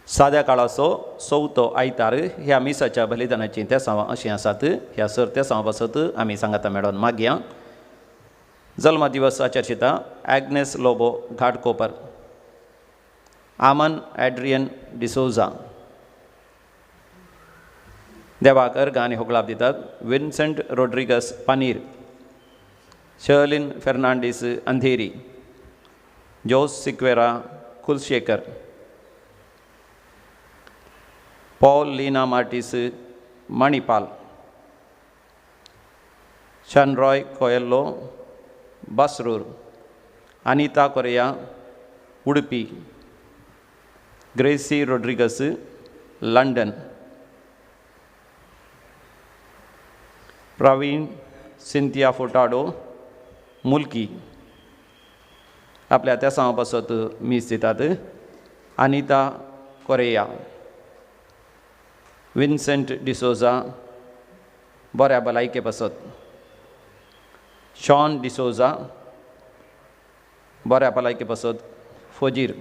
साद्या काळाचो चवथो आयतार ह्या मिसाच्या बलिदानाचीं तेसांवां अशीं आसात. ह्या सर तेसांवां पासत आमी सांगाता मेळोन मागया. जल्म दिवस आचर्शिता Agnes Lobo Ghatkopar, Aman Adrian D'Souza. देवाक अर्गां आनी होगळाप दितात Vincent Rodrigues Panir, Sherlyn Fernandes Andheri, Jose Sequeira Kulshekar, Paul Leena Martis Manipal, Shanroy Coelho Basrur, Anita Correa Udupi, Gracy Rodrigues London, Praveen Cynthia Furtado Mulki. आपल्या तेसांवा पासत मीस दितात Anita Koriya, Vincent D'Souza बऱ्या भलायके पासत, Sean D'Souza बऱ्या भलायके पासत, फजीर,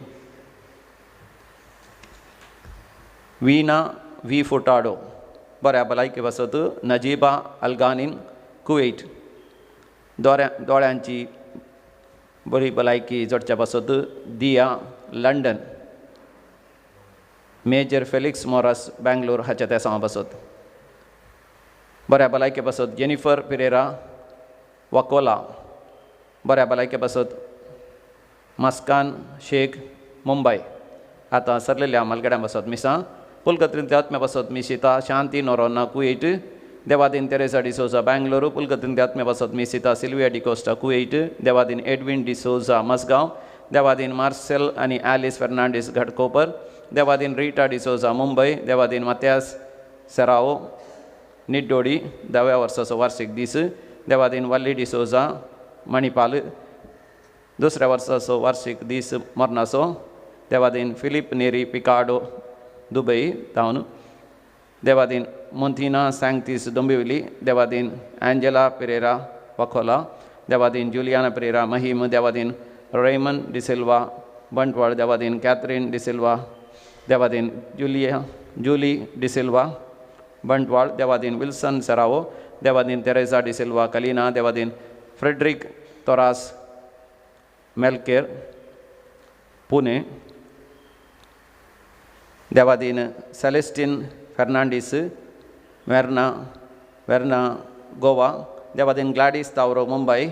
वीणा व्ही फुटाडो बऱ्या भलायके पासत, नजीबा अल्गानीन कुवेट दोळ्यांची बरी भलायकी जोडच्या पासत, Diya London, major Felix Moras Bangalore हाच्या तेसांवा पासत बऱ्या भलायके पासत, जेनिफर पिरेरा वाकोला बऱ्या भलायके पासत, मस्कान शेख मुंबय. आतां सरलेल्या मालगड्यां पासत मिसां. पुलकत्रींतल्या आत्म्या पासत मिसिता शांती नोरोना कुवेट, देवादीन तेरेसा डिसोजा बेंगलोर, पुलकत्रींतल्या आत्म्या पासत मिसिता सिल्विया डिकोस्टा कुवेट, देवादीन एडविन डिसोजा मसगांव, देवादीन मार्सेल आनी एलिस फेर्नांडीस घाटकोपर, देवादीन रिटा डिसोजा मुंबय, देवादीन मात्यास सेराओ निड्डोडी धाव्या वर्साचो वार्षिक दीस, देवादीन वल्ली डिसोजा मणिपाल दुसऱ्या वर्साचो वार्षिक दीस मरणाचो, देवादीन फिलीप नेरी पिकाडो दुबई तावन, देवादीन मोंतिना सँक्तीस डोंबिवली, देवादीन एंजेला पिरेरा वखोला, देवादीन जुलियाना पिरेरा महिम, देवादीन रेमन डिसिल्वा बंटवाळ, देवादीन कॅथरीन डिसिल्वा, देवादीन जुली डिसिल्वा बंटवाळ, देवादीन विल्सन सेरावो, देवादीन तेरेसा डिसिल्वा कलिना, देवादीन फ्रेडरीक तोरास मेलकेर पुणे, देवादीन सेलेस्टीन फेर्नांडीस वेर्ना वेर्ना गोवा, देवादीन ग्लाडीस तावरो मुंबय,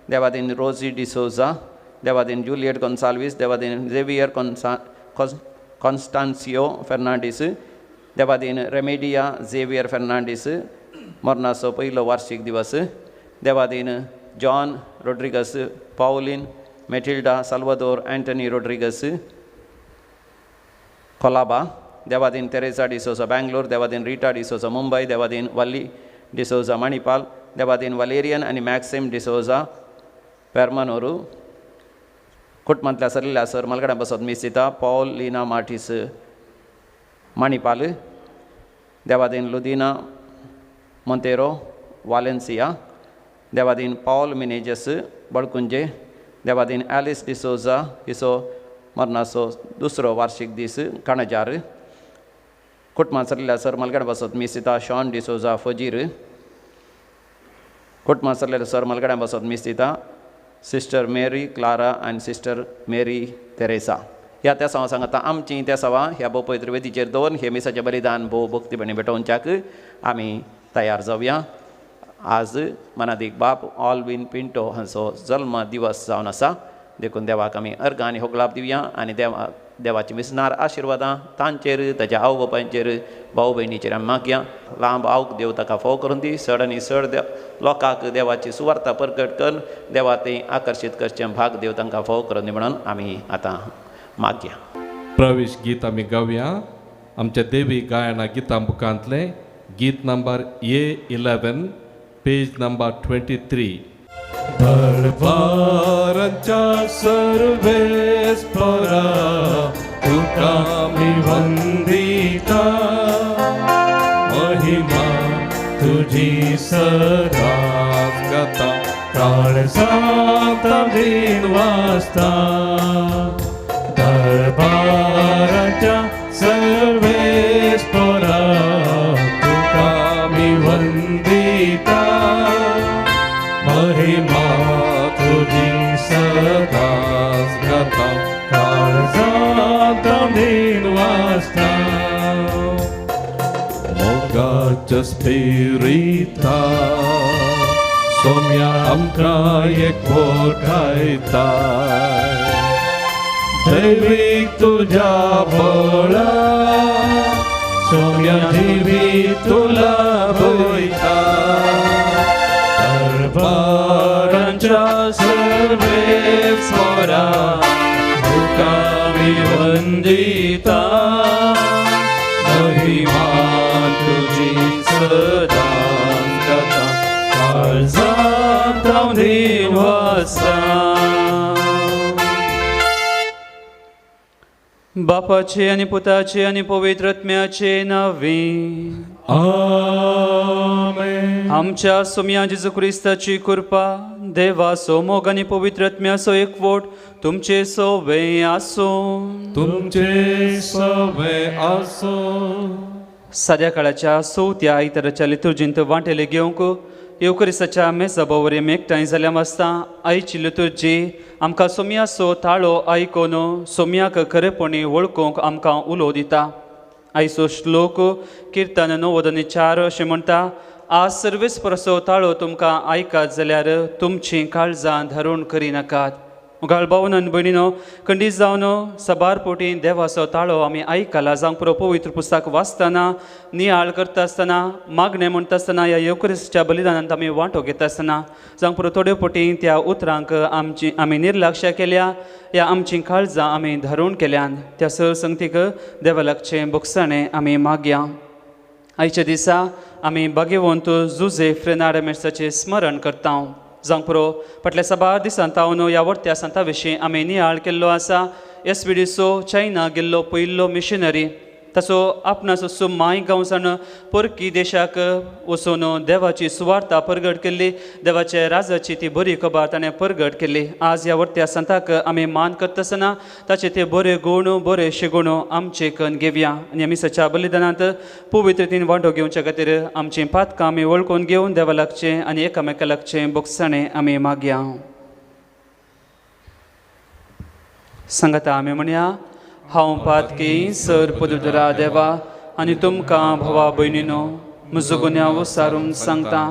देवादीन रोजी डिसोजा, देवादीन जुलियट गोन्साल्वीस, देवादीन झेवियर कॉन्स्टान्सियो फेर्नांडीस, देवादीन रेमेडिया झेवियर फेर्नांडीस मरणाचो पयलो वार्षिक दिवस, देवादीन John Rodrigues, Pauline Matilda Salvador Antony Rodrigues Colaba, देवादीन तेरेसा डिसोजा बेंगलोर, देवादीन रिटा डिसोजा मुंबय, देवादीन वल्ली डिसोजा मणिपाल, देवादीन वलेरियन आनी मॅक्सिम डिसोजा पेर्मानोरू. कुटुंबांतल्या सरलेल्या सर मलगड्यां पासत मिसिता पॉल लिना मार्टीस मणिपाल, देवादीन लुदिना मोंतेरो वालेन्सिया, देवादीन पॉल मिनेजस बळकुंजे, देवादीन एलिस डिसोजा हिचो मरणाचो दुसरो वार्षिक दीस काणजार. कुटुंबांत सरलेल्या सर मलगड्यां पासत मिसिता शॉन डिसोजा फजीर. कुटुंबांत सरलेल्या सर मलगड्यां पासत मिसिता सिस्टर मेरी क्लारा आनी सिस्टर मेरी तेरेसा. ह्या तेसांवां सांगता आमचीं तेसांवां ह्या भोव पवित्र वेदीचेर दवरून हे मिसाचें बलिदान भोव भक्तीपणी भेटोवच्याक आमी तयार जावया. आज मनादीक बाप ऑलविन पिंटो हांचो जल्म दिवस जावन आसा, देखून देवाक आमी अर्गां आनी होगळाप दिवया आनी देवाची मिसनार आशिर्वादां तांचेर, ताच्या आवय बापायचेर, भाव भयणीचेर आमी मागया. लांब आवक देव ताका फोव करून दी, चड आनी चड लोकांक देवाची सुवार्ता परगट करून देवा तें आकर्शीत करचें भाग देव तांकां फोव करून दी म्हणून आमी आतां मागया. प्रवेश गीत आमी गावया. आमच्या देवी गायना गितां बुकांतलें गीत नंबर A11, page number 23. दरबारांच्या सर्वेस्परा तुका मी वंदिता, महिमा तुझी सदाच गाता, काळजांत दिन वाजता. दरबारांच्या तांदीन वाचता मोगाच्या स्पिरिता सोम्या आमकां एकवटायता दैवीक तुज्या बळा सोम्या जिवीत तुला पळयता दरबारांच्या सर्वेस्वरा तुका आमी वंदिता महिमा तुजी सदां जाता काळजांत हांव वासा. बापाचे आनी पुताचे आनी पवित्र आत्म्याचे नांवे. आमेन. आमच्या सोम्या जेजू क्रिस्ताची कृपा, देवाचो मोग आनी पवित्र आत्म्याचो एकवट तुमचे सवे आसूं. तुमचे सवे आसूं. साद्या काळाच्या चवथ्या आयताराच्या लितुर्जींत वांटेले घेवंक येवक्रिस्ताच्या मेजा वरी एकठांय जाल्या वास्ता आयची लितुर्जी आमकां सोम्याचो ताळो आयकून सोम्याक खरेपणी वळखूंक आमकां उलो दिता. आयचो श्लोक किर्तन 94 अशें म्हणटा, आज सर्वेस परसो ताळो तुमकां आयकात जाल्यार तुमचीं काळजां धरून करिनाकात. मुखार भावन आनी भयणीनो, खंडीत जावन सबार पोटी देवाचो ताळो आमी आयकला जावंक पुरो पवित्र पुस्तक वाचतना, नियाळ करता आसतना, मागणें म्हणटा आसतना, ह्या येवक्रिस्ताच्या बलिदानांत आमी वांटो घेता आसतना जावंक पुरो थोड्यो पोटी त्या उतरांक आमची आमी निर्लक्ष केल्या, ह्या आमचीं काळजां आमी धरून केल्यान. त्या संगतीक देवा लागचें बोगसाणें आमी मागया. आयच्या दिसा आमी भाग्यवंत जुजे फ्रेनाड मेस्ताचें स्मरण करता. जावंक पुरो फाटल्या साबार दिसां तावन ह्या वर्त्या संता विशीं आमी नियाळ केल्लो आसा. एस व्ही डीचो चायना गेल्लो पयलो मिशनरी, ताचो आपणाचो माय गांवसान परकी देशाक वचून देवाची सुवार्ता परगट केल्ली, देवाच्या राजाची ती बरी खबर ताणें परगट केल्ली. आज ह्या वर्त्या संताक आमी मान करता आसतना ताचे ते बरे गूण बरे शिगुण आमचे कन घेवया आनी आमी सच्या बलिदानांत पवित्रतेन वांटो घेवच्या खातीर आमचीं पातकां आमी वळखून घेवन देवा लागचें आनी एकामेका लागचें बोगसाणें आमी मागया. सांगता आमी म्हणया, हांव पातकी सर पदुदरा देवा आनी तुमकां भावा भयणीनो म्हजो गुन्यांव उसारून सांगता,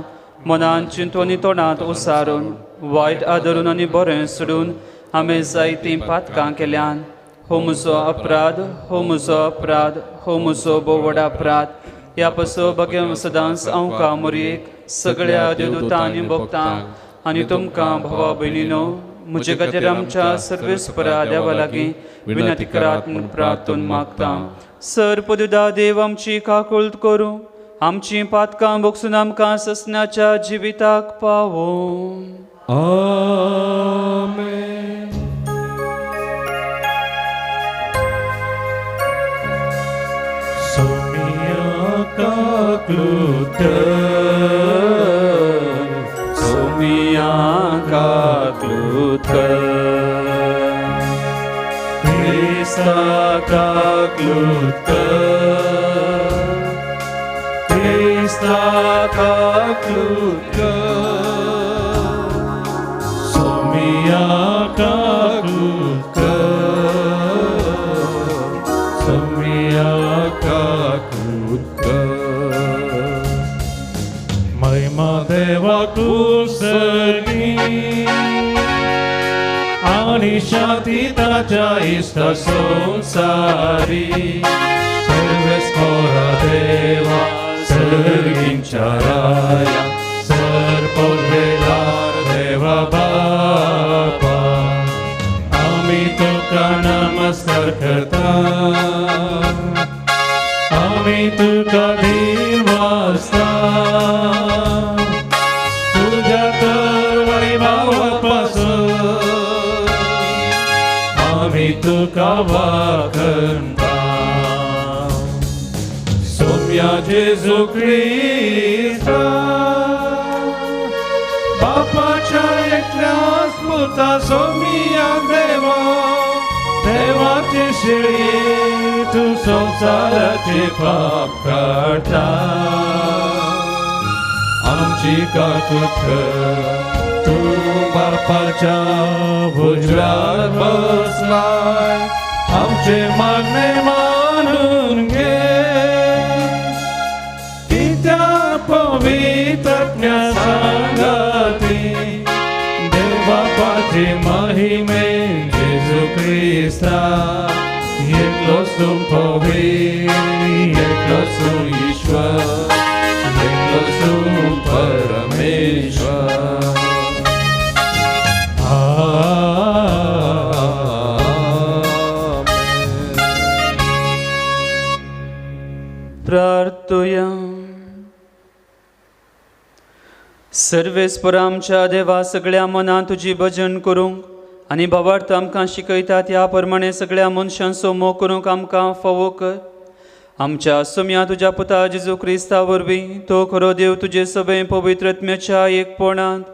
मनान चिंतून आनी तोंडांत उसारून वायट आदरून आनी बरें सोडून हांवें जायतीं पातकां केल्यान. हो म्हजो अपराध, हो म्हजो अपराध, हो म्हजो भोव व्हड अपराध. ह्या पासून भाग्य सदांच हांव मोरयेक सगळ्या देवदूतांनी भोगता आनी तुमकां भावा भयणीनो म्हजे खातीर आमच्या सर्वेस्परा देवा लागीं विनंती करात म्हूण प्रार्थून मागता. सर पदुदा देव आमची काकुळट करूं, आमचीं पातकां भोगसून आमकां ससनाच्या जिविताक पावोवं. आमेन. सोमिया काकूट सोमिया काकूट क्रिस्ता काकूट क्रिस्ता काकूट सोमिया काकूट सोमिया काकूट महिमा देवा कुसली आनी शांती ताच्या इश्टा संवसारी. सर्वेस्परा देवा सर्गींच्या राया सर पदवेदार देवा बापा आमी तुका नमस्कार करता, आमी तुका धीर वाचता. तुज्या तर वैभवापासून आमी तुका वाखणता. सोम्या जेजू क्रिस्ता बापाच्या एकल्याच पुता सोमिया देवा देवाचे शिळये तूं संवसाराचे पाप काडटा. आमची काकूट तूं बापाच्या उजव्यार बसलाय, आमचे मागणे मानून घे कित्याक पवित्रज्ञा सांगाती देवबापाचे महिमे जेजू क्रिस्ता एकलोच तूं पवित्र एकलोच तूं ईश्वर एकलोच तूं परमेश्वर. प्रार्थुया. सर्वेस्पर आमच्या देवा सगळ्या मनान तुजी भजन करूंक आनी भावार्थ आमकां शिकयता त्या प्रमाणे सगळ्या मनशांचो मोग करूंक आमकां फावो कर. आमच्या सोम्या तुज्या पुता जेजू क्रिस्ता वरवीं तो खरो देव तुजे सगळे पवित्रत्म्याच्या एकपणांत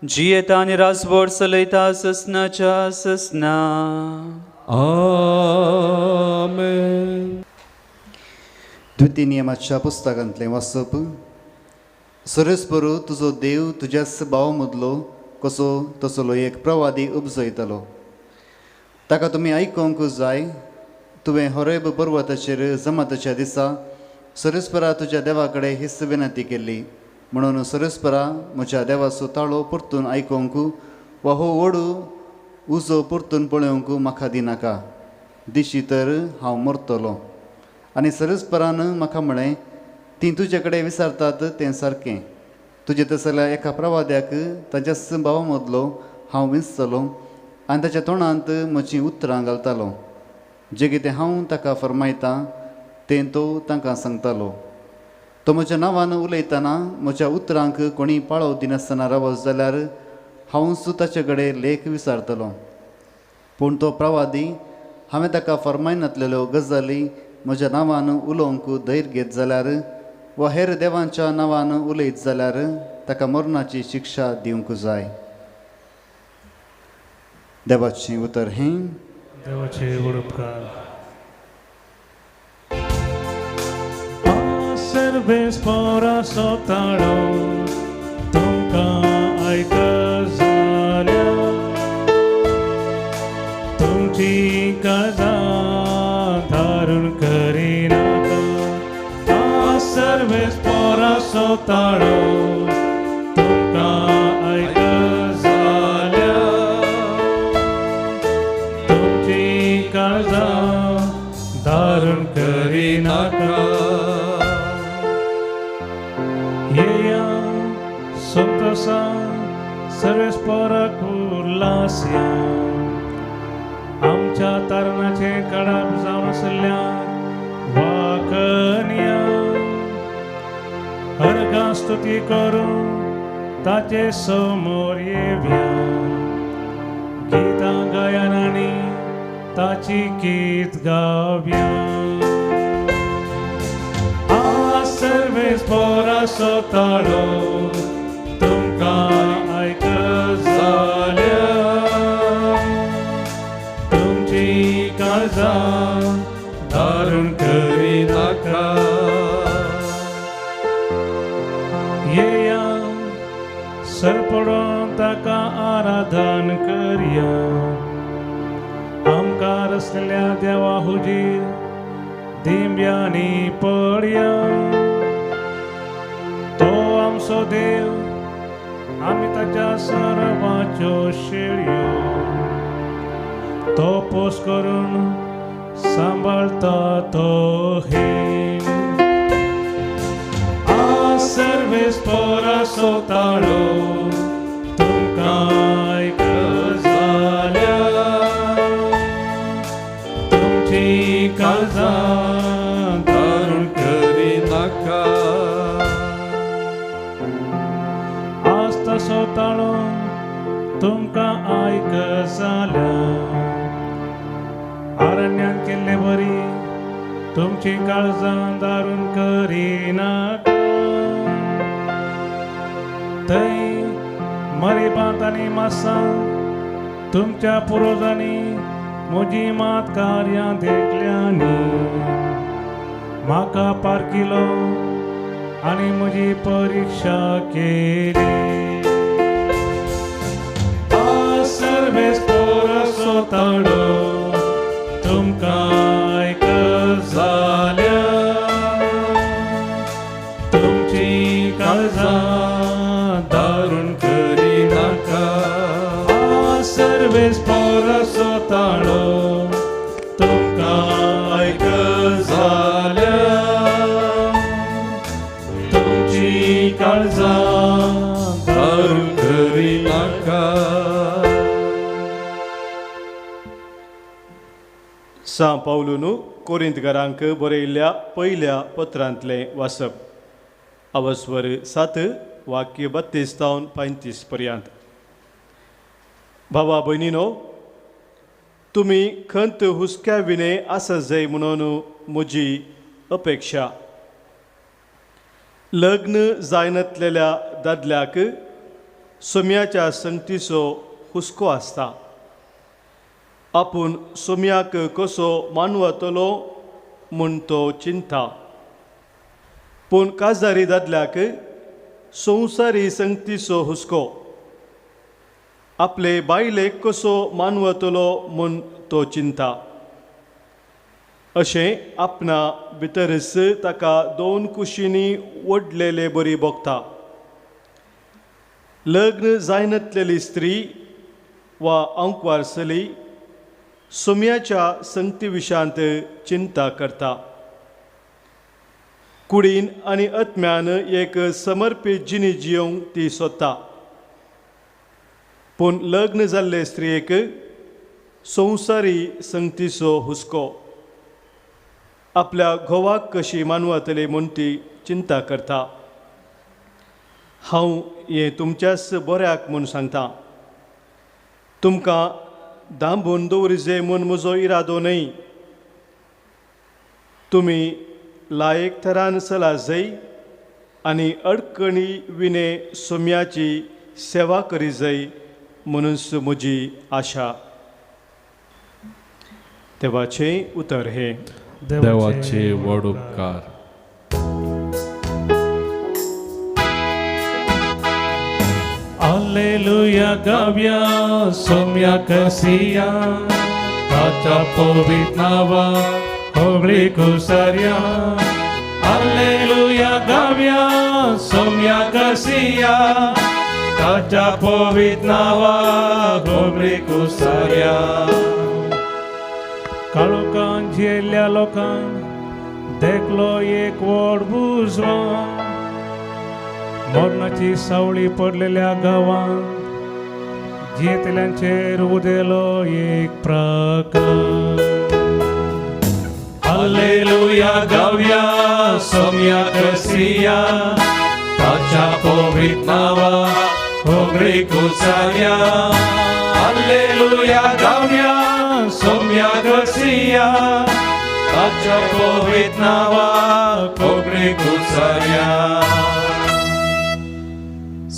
जियेता आनी राजवट चलयता ससनाच्या ससना. आमेन. द्वितीय नियमाच्या पुस्तकांतलें वाचप. सरस्परू तुजो देव तुज्याच भावा मदलो कसो तसलो एक प्रवादी उपजयतलो ताका तुमी आयकूंक जाय. तुवें होरेब पर्वताचेर जमाताच्या दिसा सरस्परा तुज्या देवा कडेन हीच विनंती केल्ली म्हणून सरस्परा म्हज्या देवाचो ताळो परतून आयकूंक वा हो ओडू उजो परतून पळोवंक म्हाका दिनाका दिशी तर हांव मरतलो. आनी सरस्परान म्हाका म्हळें तीं तुजे कडेन विचारतात तें सारकें तुजे तसल्या एका प्रवाद्याक ताज्याच भावा मदलो हांव विंचतलो आनी ताच्या तोंडांत म्हजीं उतरां घालतालो जें कितें हांव ताका फरमायतां तें तो तांकां सांगतालो. तो म्हज्या नांवान उलयतना म्हज्या उतरांक कोणी पाळो दिनासतना रावत जाल्यार हांवूच ताचे कडेन लेख विचारतलो. पूण तो प्रवादी हांवें ताका फरमायनातलेल्यो गजाली म्हज्या नांवान उलोवंक धैर्य घेत जाल्यार वा हेर देवांच्या नांवान उलयत जाल्यार ताका मरणाची शिक्षा दिवंक जाय. देवाचें उतर हें. देवाचे उपकार. सर्वेस्पराचो ताळो तुमकां आयक जाल्यार तुमची काळजां धारून करिनाका. सर्वेस्पराचो ताळो तुमकां आयक जाल्यार तुमची काळजां धारून करिनाका. येया संतोषान सर्वेस्पराक उल्हासया आमच्या तारणाचें काडाप जावन आशिल्ल्या वाकनया अर्घां स्तुती करून ताचे समोर येवया गितां गायन आनी ताची गीत गावया. सर्वेस्पराचो ताळो तुमकां आयक जाल्यार तुमची काळजां धारून करिनाका. येया सरपडोन ताका आराधन करया आमकां रसलेल्या देवा हुजीर दिंब्यांनी पडया. तो आमचो देव आमी ताच्या सर्वाच्यो शेळयो तो पोस करून सांबाळता तो हेम. सर्वेस्पराचो ताळो तुमकां आयक जाल्यार तुमची काळजां धारून करिनाका. आज तसो ताळो तुमकां आयक जाल्यार आरण्यान केल्ले बरी तुमची काळजां दारून करिनाका. थंय मरिबांत आनी मासां तुमच्या पुर्वजांनी म्हजी मात कार्यां देखल्यांनी म्हाका पारखिलो आनी म्हजी परिक्षा केली. सर्वेस्पराचो ताळो तुमकां सां पावलून कोरिंतकारांक बरयल्ल्या पयल्या पत्रांतलें वाचप. अवस्वर 7 वाक्य 32 तावन 35 पर्यंत. भावा भयणीनो, तुमी खंत हुस्क्या विणे आसा जाय म्हणून म्हजी अपेक्षा. लग्न जायनातलेल्या दादल्याक सोम्याच्या संगतीचो हुस्को आसता. आपूण सोम्याक कसो मानवतलो म्हूण तो चिंता. पूण काजारी दादल्याक संवसारी संगतीचो हुस्को, आपले बायलेक कसो मानवतलो म्हूण तो चिंता. अशें आपणा भितरच ताका दोन कुशींनी ओडलेले बरी भोगता. लग्न जायनातलेली स्त्री वा आंकवार चली सोम्याच्या संगती विशांत चिंता करता. कुडीन आनी आत्म्यान एक समर्पीत जिणी जियोंक ती सोदता. पूण लग्न जाल्ले स्त्रियेक संवसारी संगतीचो हुस्को, आपल्या घोवाक कशी मानवतली म्हूण ती चिंता करता. हांव हें तुमच्याच बऱ्याक म्हूण सांगता. तुमकां दांबून दवरिजे म्हूण म्हजो इरादो न्हय. तुमी लायक थरान चला जाय आनी अडकणी विणे सोम्याची सेवा करी जाय म्हणूनच म्हजी आशा. देवाचें उतर हें. देवाचे व्हड उपकार. Alleluia गाव्या सोम्या कसिया, ताच्या पवित्र नावा होगळी कुसर्या. Alleluia गाव्या सोम्या कसिया, ताच्या पवित्र नावा होगळी कुसर्या. काळोखान झेल्ल्या लोकांक देखलो एक व्हड बुजवान, मरणाची सावळी पडलेल्या गांवांत जियेतल्यांचेर उदेलो एक प्रकाश. Alleluia गाव्या सोम्या कसिया, ताच्या पवित्र नावा होगळी कुसार्या. Alleluia गाव्या सोम्या कसिया, ताच्या पवित्र नावा होगळी कुसार्या.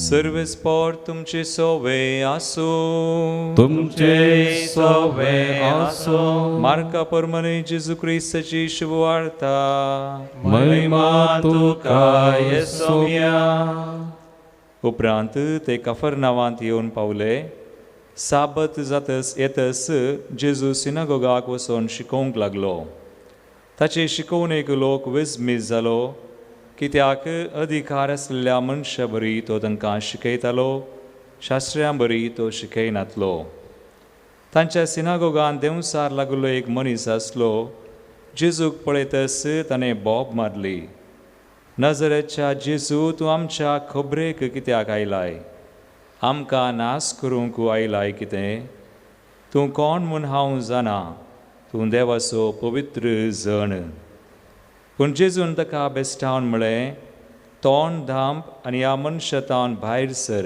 सर्वेस्पोर तुमचे सोवे आसूं. तुमचे सोवे आसूं. मार्का परमने जेजू क्रिस्ताची शुभवार्ता. महिमा तुका येसोम्या. उपरांत ते कफरनावांत येवन पावले. साबत जातस येतस जेजू सिनागोगाक वचून शिकोवंक लागलो. ताचे शिकोवणेक लोक विस्मीत जालो, कित्याक अधिकार आसलेल्या मनशा बरी तो तांकां शिकयतालो, शास्त्र्यां बरी तो शिकयनातलो. तांच्या सिनागोगान देंवसार लागलो एक मनीस आसलो. जेजूक पळयतस ताणें बोब मारली, नजरेच्या जेजू, तूं आमच्या खबरेक कित्याक आयलाय? आमकां नास करूंक आयलाय कितें? तूं कोण म्हूण हांव जाणा, तूं देवाचो पवित्र जण. पूण जेजून ताका बेस्टावन म्हळें, तोंड धांप आनी ह्या मनशातावन भायर सर.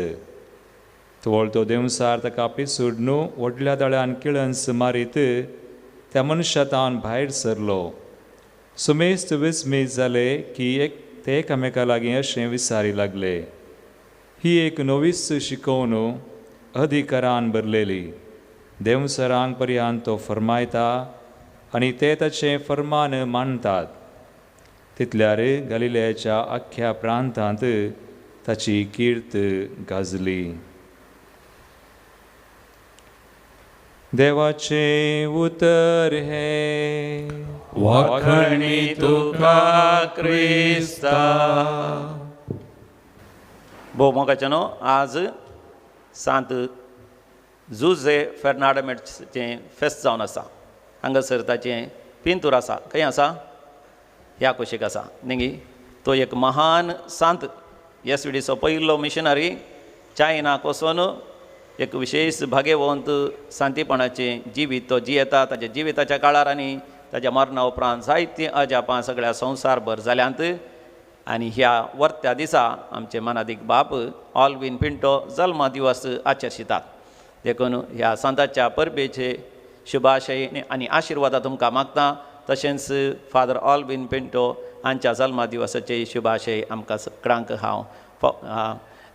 तवळ तो देंवसार ताका पिसूड न्हू व्हडल्या दोळ्यान किळंस मारीत त्या मनशातावन भायर सरलो. सुमेस्त विस्मीत जाले की एक ते एकामेका लागीं अशें विचारी लागले, ही एक नवीच शिकोवन अधिकारान भरलेली. देंवसरांक पर्यंत तो फर्मायता आनी ते ताचें फर्मान मानतात. तितल्यार गलिलेच्या आख्ख्या प्रांतांत ताची कीर्त गाजली. देवाचें उतर हें. वाखणी तुका क्रिस्ता. भोव मोगाचें आज सांत जुझे फेर्नांडमेटचें फेस्त जावन आसा. हांगासर ताचें पिंतूर आसा. खंय आसा? ह्या कुशीक आसा न्ही. तो एक महान सांत, एस वी डीचो पयलो मिशनरी. चायनाक वचून एक विशेश भाग्यवंत शांतीपणाचें जिवीत तो जियेता. ताच्या जिविताच्या काळार आनी ताच्या मरणा उपरांत जायतीं अजापां सगळ्या संवसारभर जाल्यांत. आनी ह्या वर्त्या दिसा आमचे मनादीक बाप ऑल्विन पिंटो जल्म दिवस आचर्शितात. देखून ह्या सांताच्या परबेचे शुभाशय आनी आशिर्वादा तुमकां मागता. तशेंच फादर ऑल्विन पिंटो हांच्या जल्मा दिवसाचे शुभाशय आमकां सगळ्यांक हांव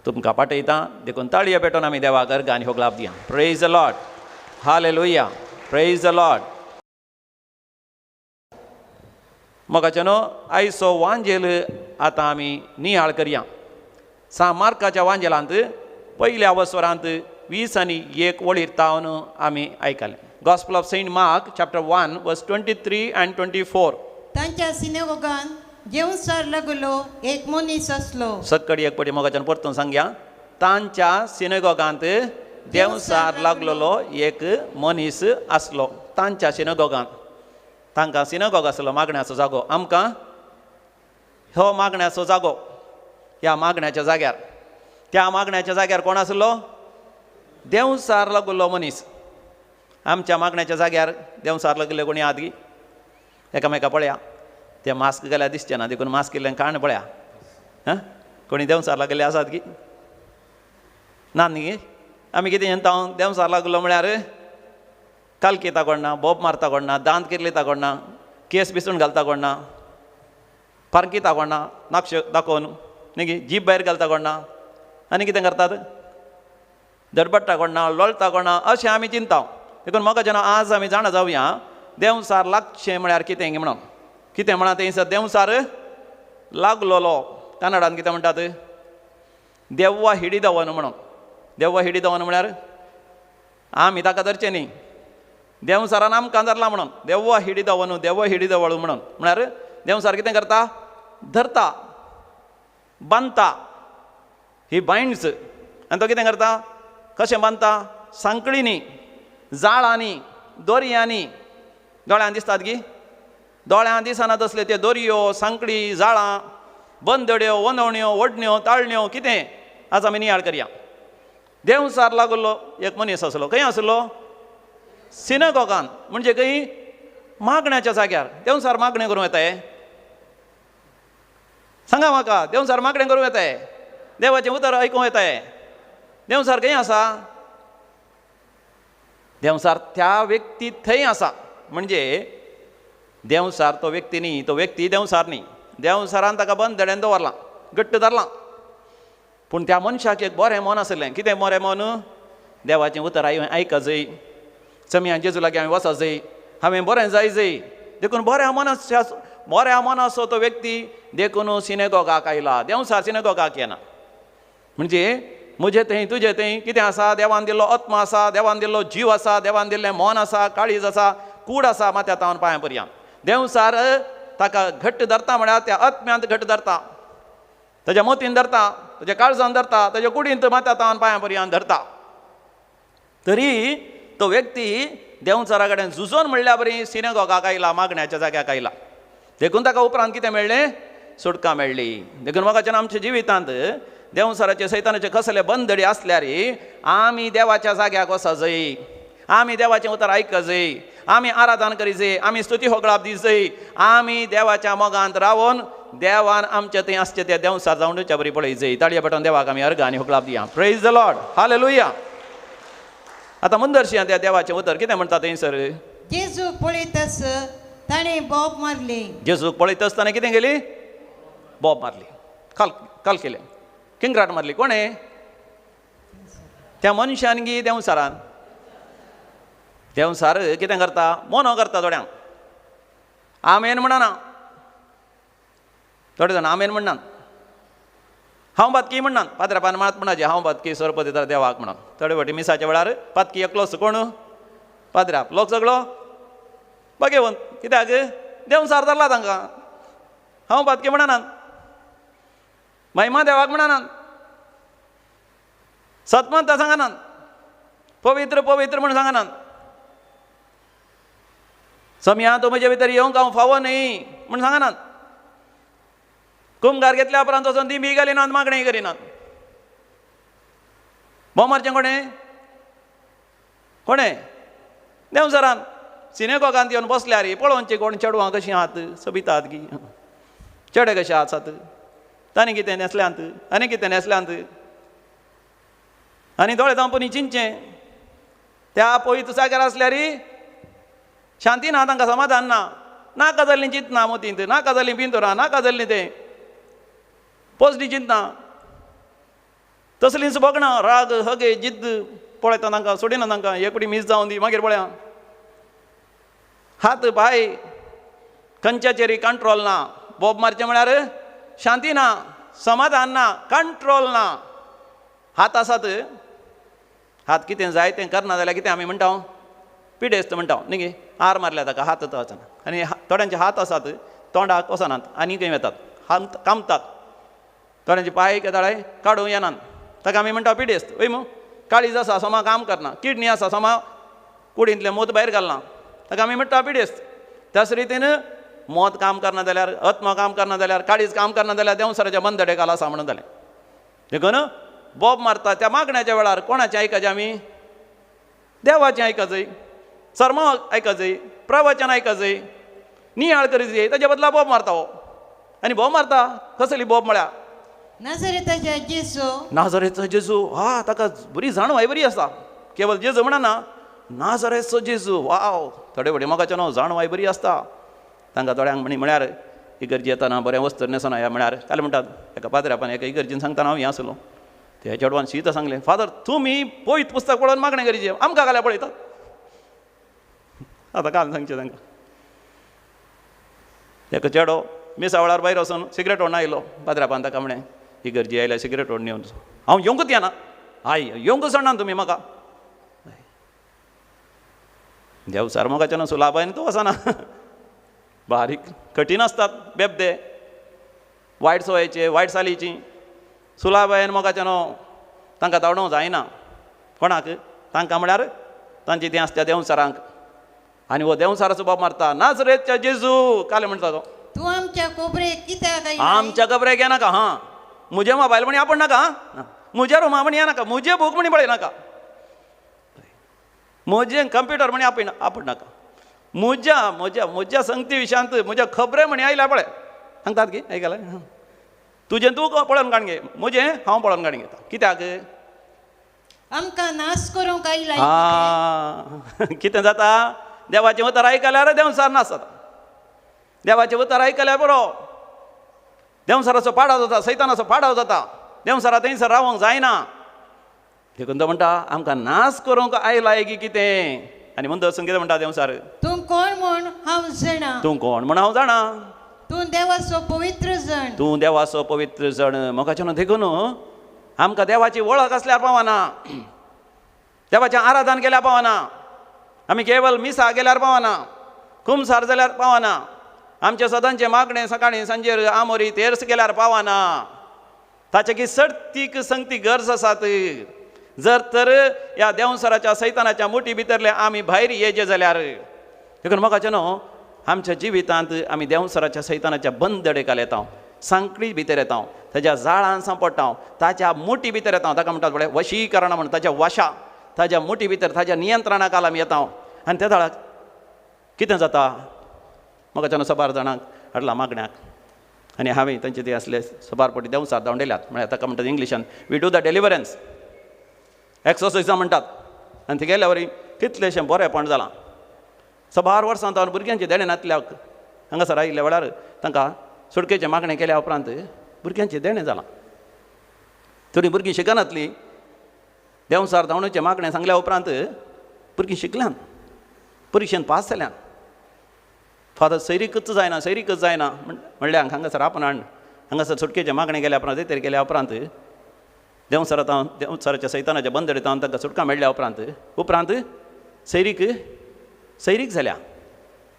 तुमकां पाठयतां. देखून ताळयो पेटोवन आमी देवाक अर्घ आनी होगलाप दिया. Praise the Lord, hallelujah, praise the Lord. मोगाचे न्हू आयचो वांजेल आतां आमी नियाळ करया. सा मार्काच्या वांजेलांत पयल्या वसरांत 20 आनी 1 वळीर तावन आमी आयकलें. Gospel of Saint Mark chapter 1 verse 23 and 24. तांच्या सिनेगोगान जेवसार लागलो एक मनीस आसलो. सक्कडी एक पटी मोगाच्यान परतून सांगया. तांच्या सिनेगोगांत देवसार लागलेलो एक मनीस आसलो. तांच्या सिनेगोगांत, तांकां सिनेगोग आसलो मागण्याचो जागो. आमकां हो मागण्याचो जागो. ह्या मागण्याच्या जाग्यार, त्या मागण्याच्या जाग्यार कोण आसलो? देवसार लागलो मनीस. आमच्या मागण्याच्या जाग्यार देवसार लागले कोणी आदी एकामेका पळया, ते मास्क घाल्यार दिसचे ना देखून मास्क केल्ल्यान काण पळया. हां, कोणी देवसार लागले आसात की ना न्ही? आमी कितें म्हणटा, देवसार लागलो म्हळ्यार कालकेता कोण ना, बोब मारता कोण ना, दांत किर्लिता कोण ना, केस पिसून घालता कोण ना, फारकिता कोण ना, नाक्ष दाखोवन न्ही, जीप भायर घालता कोण ना, आनी कितें करतात, धडपडटा कोण ना, लोळटा कोण ना, अशें आमी चिंता. देखून म्हाका जेन्ना आज आमी जाणा जावया देवसार लागचें म्हळ्यार कितें म्हणून. कितें म्हणा तें सर देवसार लागलोलो. कन्नडान कितें म्हणटात? देव्वा हिडीदवन म्हणून. देव्वा हिडीदवन म्हळ्यार आमी ताका धरचें न्ही, देवसारान आमकां धरला म्हणून. देव्वा हिडीदवनु, देव्वा हिडीदवळू म्हणून म्हळ्यार देवसार कितें करता? धरता, बांदता. ही बायंड्स. आनी तो कितें करता? कशें बांदता? सांकळींनी, जाळांनी, दोरयांनी. दोळ्यान दिसतात की? दोळ्यान दिसना तसले ते दोरयो, सांकळी, जाळां, बंदड्यो, वनवण्यो, ओडण्यो, ताळण्यो कितें आज आमी नियाळ करया. देवसार लागलो एक मनीस आसलो. खंय आसलो? सिनेगोगान. म्हणजे खंय? मागण्याच्या जाग्यार. देवसार मागणें करूं येताय? सांगा म्हाका, देवसार मागणें करूं येताय? देवाचें उतर आयकूंक येताय? देवसार खंय आसा? देवसार त्या व्यक्ती थंय आसा. म्हणजे देवसार तो व्यक्ती न्ही, तो व्यक्ती देवसार न्ही. देवसारान ताका बंद धड्यान दवरलां, घट्ट धरलां. पूण त्या मनशाक एक बरें मन आसलें. कितें बरें मन? देवाचें उतर आयकजय, चमया जेजू लागीं हांवें वचजय, हांवें बरें जायजय. देखून बऱ्या मनाच्या, बऱ्या मनाचो तो व्यक्ती देखून सिनेगोगाक आयला. देवसार सिनेगोगाक येना. म्हणजे म्हजे थंय तुजे थंय कितें आसा? देवान दिल्लो आत्मा आसा, देवान दिल्लो जीव आसा, देवान दिल्लें मन आसा, काळीज आसा, कूड आसा, माथ्या तावन पांयां पर्यंत. देवसार ताका घट्ट धरता म्हळ्यार त्या आत्म्यांत घट्ट धरता, ताज्या मोतीन धरता, ताज्या काळजान धरता, ताज्या कुडींत माथ्या तावन पांयां पर्यंत धरता. तरी तो व्यक्ती देवचारा कडेन झुजोन म्हणल्या बरी सिनेगोगाक आयला, मागण्याच्या जाग्याक आयला. देखून ताका उपरांत कितें मेळ्ळें? सुटका मेळ्ळी. देखून म्हाका आमच्या जिवितांत देवसाराचे सैतानाचे कसले बंदडी आसल्यार आमी देवाच्या जाग्याक वचजय, आमी देवाचें उतर आयकजय, आमी आराधन करीजय, आमी स्तुती होगळाप दिजय, आमी देवाच्या मोगांत रावन देवान आमचे थंय आसचे ते देवसार जावंच्या बरी पळयजय. ताळये पेटोवन देवाक आमी अर्घ आनी होगळाप दिया. Praise the Lord, hallelujah. आतां मुंदरशी त्या देवाचें उतर कितें म्हणटा थंयसर? जेजूक पळयतस ताणें बोब मारली. जेजूक पळयतस ताणें कितें केली? बोब मारली, काल काल केलें, किंगराट मारली. कोणें? त्या मनशान गी देवसारान? देवसार कितें करता? मोनो करता थोड्यांक. आमेन म्हणना, थोडे जाण आमेन म्हणनात, हांव पातकी म्हणनात. पाद्रापान मात म्हणा हांव पातकी सोरप दिता देवाक म्हणून. थोडे फावटी मिसाच्या वेळार पातकी एकलोच कोण? पाद्राप. लोक सगळो भाग्यवंत. कित्याक? देवसार धरला तांकां. हांव पातकी म्हणनात, महिमा देवाक म्हणनात, सतमंत सांगनात, पवित्र पवित्र म्हूण सांगनात. सम्या तूं म्हजे भितर येवंक हांव फावो न्ही म्हूण सांगनात. कुमगार घेतल्या उपरांत वचून ती बी घालिनात, मागणें करिनात. बोमारचें कोणें? कोणें देंवचारान सिनेगॉगांत येवन बसल्यार पळोवची कोण चेडवां कशीं आहात सोबितात गी चेडे कशे आसात तांणी कितें न्हेसल्यांत आनी कितें न्हेसल्यांत आनी दोळे धांपून चिंतचें त्या पवित्र जाग्यार आसल्यार शांती ना तांकां समाधान ना नाका जाल्लीं चिंतना मोतींत नाका जाल्लीं पिंतुरां नाका जाल्लीं तें पोसली चिंतना तसलींच भोगणां राग हगे जिद्द पळयता तांकां सोडिना तांकां एकपटी मीस जावन दी मागीर पळया हात पांय खंयच्याचेर कंट्रोल ना बोब मारचें म्हळ्यार शांती ना समाधान ना कंट्रोल ना हात आसात हात कितें जाय तें करना जाल्यार कितें आमी म्हणटा पिडेस्त म्हणटा न्ही गे आर मारल्या ताका हात वचना आनी थोड्यांचे हात आसात तोंडाक वचनात आनी खंय वतात कामतात थोड्यांचे पांय केदाळे काडूंक येनात ताका आमी म्हणटा पिडेस्त वय मू काळीज आसा सोमा काम करना किडनी आसा सोमा कुडींतलें मोत भायर घालना ताका आमी म्हणटा पिडेस्त त्याच रितीन मोत काम करना जाल्यार आत्मा काम करना जाल्यार काळीज काम करना जाल्यार देंवचाराच्या बंदडे घाल आसा म्हणून जालें देखून बोब मारता त्या मागण्याच्या वेळार कोणाचें आयकचें आमी देवाचें आयकचें सर्मांव आयकचें प्रवचन आयकचें नियाळ करीत ताच्या बदला बोब मारता हो आनी बोब मारता कसली बोब म्हळ्यार नाझरेथाच्या जेजू नाझरेथाचो जेजू हा ताका बरी जाणवाय बरी आसा केवल जेजू म्हणना नाझरेथाचो जेजू वाव थोडे फुडें मोगाचें न्हू जाणवाय बरी आसता तांकां थोड्यांक म्हणी म्हळ्यार इगर्जी येताना बरें वस्तू न्हेसना ह्या म्हळ्यार काल म्हणटात एका पाद्र्यापान एका इगर्जीन सांगतना हांव हें आसलो त्या चेडवान शीत सांगलें फादर तुमी पयत पुस्तक पळोवन मागणें करीचे आमकां काल्यार पळयतात आतां काल सांगचें तांकां एका चेडो मिसा वेळार भायर वचून सिगरेट ओडून आयलो पाद्र्यापान ताका म्हणें इगर्जी आयल्या सिगरेट ओडून येवन हांव येवंकूच येना I येवंकूच सोडना तुमी म्हाका देवचार मोगाचें न्हू सुलाबायन तूं वचना बारीक कठीण आसतात बेबदे वायट सवयेचे वायट सालीची सुलाबायन मोगाचें न्हू तांकां धांवडोवंक जायना कोणाक तांकां म्हळ्यार तांची तें आसता देंवचारांक आनी हो देंवचाराचो बोब मारता नाझरेथच्या जेजू काल म्हणटा तो तूं आमच्या खबरेक कित्याक आमच्या खबरेक येनाका हां म्हजें मोबायल म्हणी आपण नाका म्हज्या रुमा म्हणी येनाका म्हजें बूक म्हणी पळयनाका म्हजें कंप्युटर म्हणी आपण नाका म्हज्या म्हज्या म्हज्या संगती विशयांत म्हज्या खबरे म्हणी आयल्या पळय सांगतात की आयकलें तुजें तूं पळोवन काडून घे म्हजें हांव पळोवन काडून घेता कित्याक आमकां नाश करूंक आयला आं कितें जाता देवाचें उतर आयकल्यार देंवचार नाश जाता देवाचें उतर आयकल्यार बरो देंवचाराचो पाडाव जाता सैतानाचो पाडाव जाता देंवचारा थंयसर रावंक जायना देखून तो म्हणटा आमकां नाश करूंक आयला की कितें आनी मुंद वचून कितें म्हणटा देंवचार तूं कोण म्हूण हांव जाणा तूं कोण म्हूण हांव जाणा तूं देवाचो पवित्र जण तूं देवाचो पवित्र जण मोगाचें न्हू देखून आमकां देवाची वळख आसल्यार पावना देवाचें आराधन केल्यार पावना आमी केवल मिसा गेल्यार पावना कुमसार जाल्यार पावना आमचें सदांचें मागणें सकाळीं सांजेर आमोरी तेर्स केल्यार पावना ताचे की सडतीक संगती गरज आसात जर तर ह्या देंवचाराच्या सैतानाच्या मुठी भितरले आमी भायर येजे जाल्यार देखून मोगाचें न्हू आमच्या जिवितांत आमी देंवचाराच्या सैतानाच्या बंदडेकाल येता सांकळी भितर येता ताज्या जाळान सांपडटा ताच्या मुठी भितर येता ताका म्हणटात पळय वशीकरण म्हण ताच्या वशा ताज्या मुठी भितर ताज्या नियंत्रणाकाल आमी येता आनी त्या दाळाक कितें जाता मोगाचें न्हू सबार जाणांक हाडला मागण्याक आनी हांवें तांचे ते आसले सबार पटी देंवचार धांवडयल्यात म्हळ्यार ताका म्हणटात इंग्लिशान we do the deliverance एक्सोसायजां म्हणटात आनी ती गेल्या वरी कितलेशें बरेंपण जालां सबार वर्सां तावन भुरग्यांचें देणें नातल्या हांगासर आयिल्ल्या वेळार तांकां सुटकेचें मागणें केल्या उपरांत भुरग्यांचें देणें जालां थोडीं भुरगीं शिकनातलीं देंवचार धांवणेचें मागणें सांगल्या उपरांत भुरगीं शिकल्यान परिक्षेन पास जाल्यान फादर सैरीकच जायना सैरीकच जायना म्हणल्यार हांगासर आपण हाड हांगासर सुटकेचें मागणें केल्या उपरांत तरी केल्या उपरांत देंवचारा तावन देंवचाराच्या सैतानाच्या बंदडे तावन तांकां सुटका मेळ्ळ्या उपरांत उपरांत सैरीक सैरीक जाल्या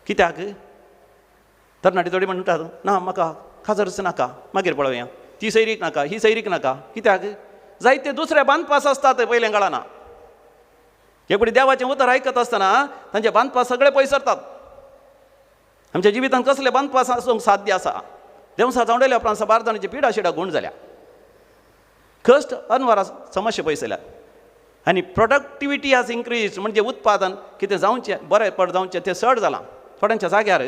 कित्याक तरणाटी थोडी म्हणटात ना म्हाका खाजरच नाका मागीर पळोवया ती सैरीक नाका ही सैरीक नाका कित्याक जायते दुसरे बांदपास आसतात पयलें कळना एकपटी देवाचें उतर आयकत आसतना तांचे बांदपास सगळे पयस सरतात आमच्या जिवितांत कसले बांदपास आसूंक साध्य आसा देंवचार धांवडयल्या उपरांत साबार जाणांची पिडा शिडा गूण जाल्या कश्ट अनवरा समस्या पयस जाल्यात आनी प्रोडक्टिविटी हॅज इन्क्रीज, म्हणजे उत्पादन कितें जावचें बरें पड जावचें तें चड जालां. थोड्यांच्या जाग्यार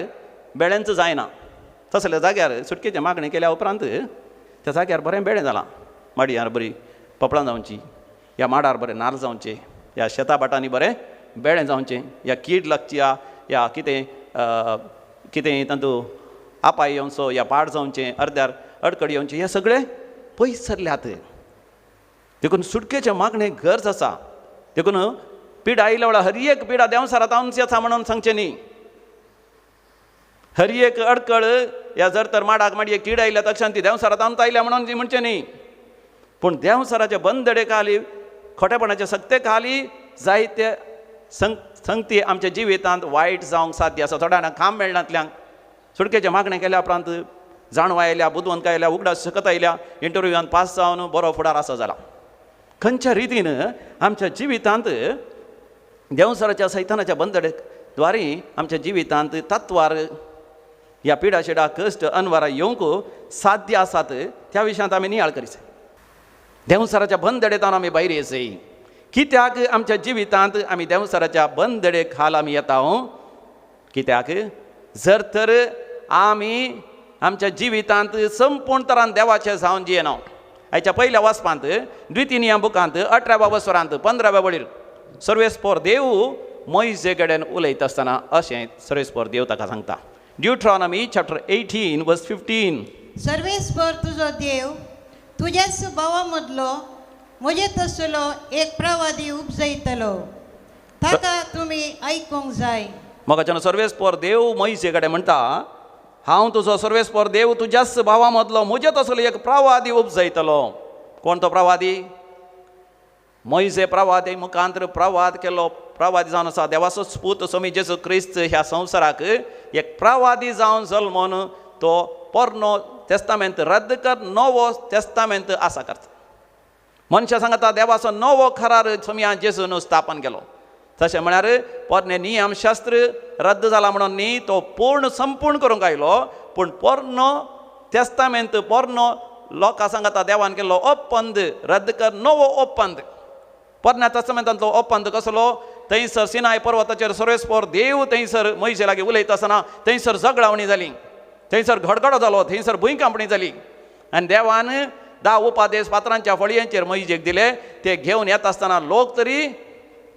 बेळेंच जायना, तसल्या जाग्यार सुटकेचें मागणें केल्या उपरांत त्या जाग्यार बरें बेळें जालां. माडयार बरी पपळां जावची, ह्या माडार बरें नाल्ल जावचें, ह्या शेता भाटांनी बरें बेळें जावचें, ह्या कीड लागची या कितें कितें तातूंत आपाय येवचो या पाड जावचें, अर्द्यार अडकड येवचें, हें सगळें पयस सरल्यात. देखून सुटकेचें मागणें गरज आसा. देखून पिडा आयल्या वेळार हर एक पिडा देंवसारा तावन आसा म्हणून सांगचें न्ही. हर एक अडकळ या जर तर माडाक माडये कीड आयल्या तक्षण ती देंवसारा तावन आयल्या म्हणून ती म्हणचें न्ही. पूण देंवसाराचे बंदडे खाली, खोटेपणाचे सक्ते खाली जायते संगती आमच्या जिवितांत वायट जावंक साध्य आसा. थोड्या जाणांक काम मेळनातल्यांक सुटकेचें मागणें केल्या उपरांत जाणवाय आयल्या, बुदवंतकाय आयल्या, उगडास शकत आयल्या, इंटरव्यूआन पास जावन बरो फुडार आसा जाला. खंयच्या रितीन आमच्या जिवितांत देंवसाराच्या सैतानाच्या बंदडे द्वारे आमच्या जिवितांत तत्वार ह्या पिडा शिडा कश्ट अनवारा येवंक साध्य आसात त्या विशयांत आमी नियाळ करीत. देंवसाराच्या बंदडेतान आमी भायर येसय. कित्याक आमच्या जिवितांत आमी देंवसाराच्या बंदडे खाल आमी येता? कित्याक जर तर आमी आमच्या जिवितांत संपूर्ण तरान देवाचें जावन जियेना. आयच्या पयल्या वाचपांत द्वितीय बुकांत 18व्या वसरांत 15व्या वळीर सर्वेस्पोर देव मोयजे कडेन उलयता आसतना अशें सर्वेस्पोर देव ताका सांगता. ड्युट्रॉनॉमी चॅप्टर 18 वर्स 15. सर्वेस्पोर तुजो देव तुज्याच भावा मदलो म्हजे तसलो एक प्रवादी उपजयतलो, ताका तुमी आयकूंक जाय. मोगाच्यान सर्वेस्पोर देव मोयजे कडेन म्हणटा, हांव तुजो सर्वेस्पोर देव तुज्याच भावा मदलो म्हजे तसलो एक प्रवादी उपजयतलो. कोण तो प्रवादी? मोयजे प्रवादी मुखांतर प्रवाद केलो, प्रवादी जावन आसा देवाचो पूत स्वामी जेजू क्रिस्त ह्या संवसाराक एक प्रवादी जावन जल्मोन तो पोरनो तेस्तामेंत रद्द कर नवो तेस्तामेंत आसा करता. मनशां सांगता देवाचो नवो करार स्वामी जेजून स्थापन केलो. तशें म्हळ्यार पोरणे नियमशास्त्र रद्द जाला म्हणून न्ही, तो पूर्ण संपूर्ण करूंक आयलो. पूण पोरनो तेस्तामेंत पोरनो लोकां सांगता देवान केल्लो ओपंद रद्द कर नवो ओपंद. पोरण्या तेस्तामेंतांतलो ओपंद कसलो? थंयसर सिनाय पर्वताचेर सर्वेस्पोर देव थंयसर मोयजे लागीं उलयता आसतना थंयसर झगडावणी जाली, थंयसर घडघडो जालो, थंयसर भुंयकांपणी जाली आनी देवान 10 उपादेश पात्रांच्या फळयांचेर मोयजेक दिले. ते घेवन येता आसतना लोक तरी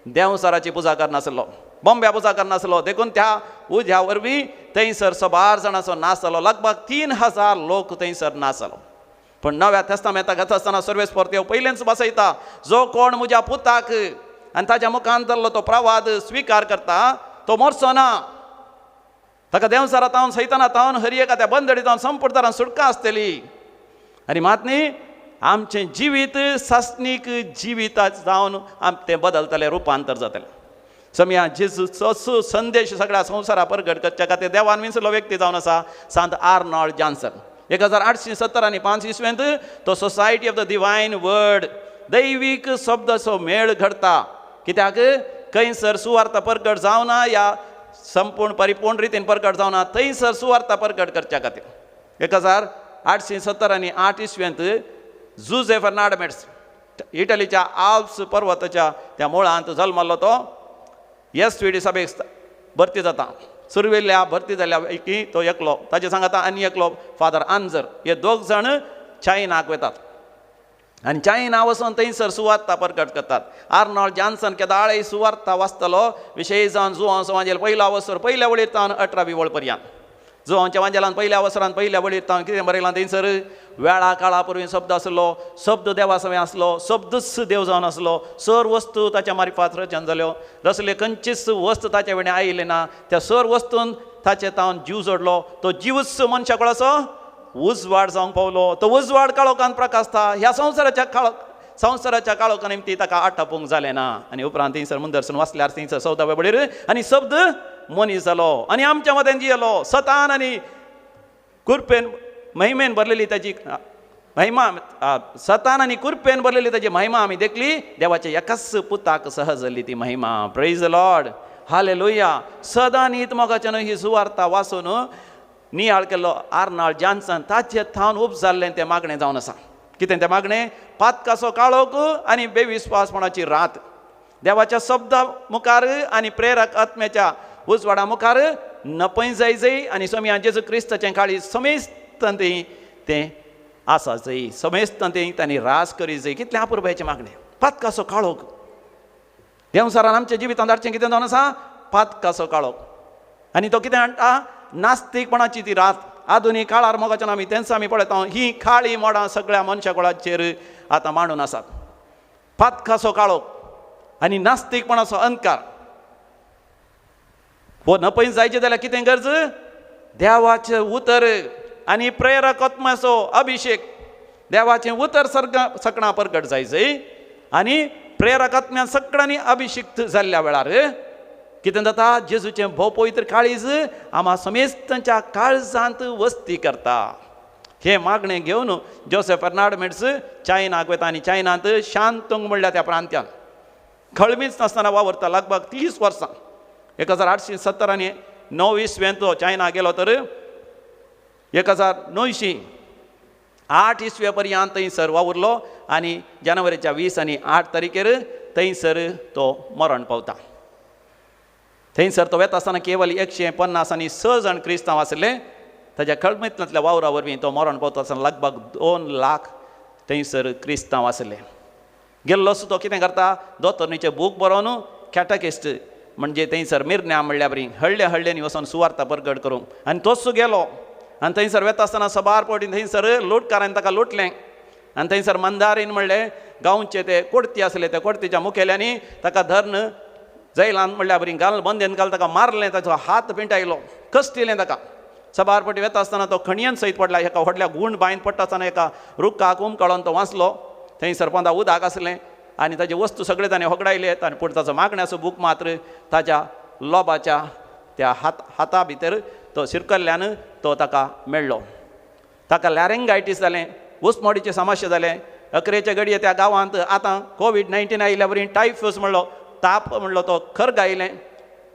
देंवसाराची पुजा करनासलो, बॉम्ब्या पुजा करनासलो. देखून त्या उज्या वरवीं थंयसर सबार जाणांचो नाश जालो, लगभग 3000 लोक थंयसर नाश जालो. पूण नव्या तेस्तामेंताक घेता आसतना सर्वेस्पोर देव पयलेंच बसयता, जो कोण म्हज्या पुताक आनी ताच्या मुखांतलो तो प्रवाद स्विकार करता तो मरचो ना, ताका देंवसारा तावन सैताना तावन हर एका त्या बंदडी तावन संपूर्ण तरान सुटका आसतली. आनी मात न्ही आमचें जिवीत सासणीक जिविता जावन तें बदलतलें, रुपांतर जातलें. समया जेजूचो संदेश सगळ्या संवसारा परगट करच्या खातीर देवान विंचलो व्यक्ती जावन आसा सांत आर्नॉल्ड जॉन्सन. 1870 आनी 5 इसवेंत तो society of the divine word दैवीक शब्दाचो मेळ घडता. कित्याक खंयसर सुवार्ता परगट जावना या संपूर्ण परिपूर्ण रितीन परगट जावना थंयसर सुवार्ता परगट करच्या खातीर 1870 आनी 8 इसवेंत जुजे फर्नांड इटलीच्या आल्प्स पर्वताच्या त्या मुळांत जल्मल्लो तो एस वी डी सभेक भरती जाता. सुरवेल्या भरती जाल्या पैकी तो एकलो, ताजे सांगाता आनी एकलो फादर आंजर, हे दोग जाण चायनाक वतात आनी चायना वचून थंयसर सुवार्ता परगट करतात. आर्नॉल्ड जॉन्सन केदाळय सुवार्ता वाचतलो, विशय जावन जुवांचो वांजेल पयलो अवसर पयल्या वळीर तावन 18वी वळ पर्यंत जुवांच्या वांजेलान पयल्या अवसरान पयल्या वळीर तावन कितें बरयलां थंयसर? वेळा काळा पूर्वी शब्द आसलो, शब्द देवा सवें आसलो, शब्दूच देव जावन आसलो, सर वस्तू ताच्या मारिफात रचन जाल्यो, रसले खंयचीच वस्त ताच्या वेणे आयिल्ली ना, त्या सर वस्तून ताचे तावन जीव जोडलो, तो जीवच मनशा कोणाचो उजवाड जावंक पावलो, तो उजवाड काळोखान प्रकाशता. ह्या संवसाराच्या काळोखा निमती ताका आटापूंक जालें ना. आनी उपरांत थंयसर मुंदरसून वाचल्यार थंयसर 14व्या वळीर आनी शब्द मनीस जालो आनी आमच्या मदें जियेलो. सतान आनी कुरपेन महिमेन भरलेली ताजी महिमा, सतान आनी कुरपेन भरलेली ताजी महिमा आमी देखली. देवाच्या एकाच पुताक सहज जाल्ली ती महिमा. Praise the Lord, hallelujah. सदां नीत मोगाच्यान ही सुवार्ता वाचून नियाळ केल्लो आर्नॉल्ड जॉन्सन ताचे थावन उब जाल्लें तें मागणें जावन आसा. कितें तें मागणें? पातकाचो काळोख आनी बेविस्वासपणाची रात. देवाच्या शब्दा मुखार आनी प्रेरक आत्म्याच्या उजवाडा मुखार नपय जाय जय आनी सोमया जेजू क्रिस्ताचें काळी समेस्तान तें आसा जय, समेस्तान तें तांणी रास करी जय. कितलें अपुरबायेचें मागणें. पातकाचो काळोख देवसारान आमच्या जिवितांत हाडचें कितें जावन आसा? पातकाचो काळोख. आनी तो कितें हाडटा? नास्तिकपणाची ती रात. आधुनीक काळार मोगाच्यान आमी तेंच आमी पळयता, ही काळी मोडां सगळ्या मनशा कुळाचेर आतां मांडून आसात. पातकाचो काळोख आनी नास्तिकपणाचो अंधकार हो नपय जायचें जाल्यार कितें गरज? देवाचें उतर आनी प्रेरक आत्म्याचो अभिशेक. देवाचें उतर सगळ्यां परगट जायचें आनी प्रेरक आत्म्यान सगळ्यांनी अभिषिक्त जाल्ल्या वेळार कितें जाता? जेजूचें भोव पवित्र काळीज आमा समेस्तांच्या काळजांत वस्ती करता. हें मागणें घेवन जोसेफ फर्नांड मेट्स चायनाक वता आनी चायनांत शांतोंग म्हणल्या त्या प्रांत्यान खळमीच नासतना वावरता लगभग 30 वर्सां. 1870 आनी 9 इसवेंत तो चायना गेलो तर 1908 इसवे पर्यंत थंयसर वावुरलो आनी जानेवारीच्या 20 आनी 8 तारखेर थंयसर तो मरण पावता. थंयसर तो वेता आसतना केवल 150 आनी 6 जाण क्रिस्तांव आसले. ताच्या खळमींतल्या वावरा वरवीं तो मरण पावता आसतना लगभग 2 लाख थंयसर क्रिस्तांव आसले. गेल्लोसो तो कितें करता? दोतोरणीचें बूक बरोवन कॅटकिस्ट म्हणजे थंयसर मिरन्या म्हणल्या बरी हळ्ळे हळ्ळ्यांनी वचोन सुवार्ता परगट करूंक आनी तोच गेलो. आनी थंयसर वेता आसतना सबार पवटी थंयसर लुटकारान ताका लुटलें आनी थंयसर मंदारीन म्हणलें गांवचे ते कोडती आसले त्या कोडतीच्या मुखेल्यांनी ताका धरून जैलान म्हणल्या बरी घाल बंदेन घाल ताका मारलें, ताचो हात पिंटायलो, कस्टिलें ताका. सबार पटी वेता आसतना तो खणयेन सयत पडला, एका व्हडल्या गूण बांयन पडटा आसतना एका रुखाक उमकळोन तो वांचलो. थंयसर पोंदा उदक आसलें आनी ताजे वस्तू सगळे ताणें होगडायले. आनी पूण ताचो मागण्याचो बूक मात्र ताच्या लोबाच्या त्या हाता भितर तो शिरकल्ल्यान तो ताका मेळ्ळो. ताका लॅरेंगायटीस जालें, उस्मोडीचें समस्या जालें. अकरेचे घडये त्या गांवांत आतां कोवीड-19 आयिल्ल्या वरी टायफस म्हणलो, ताप म्हणलो, तो खर्ग आयलें.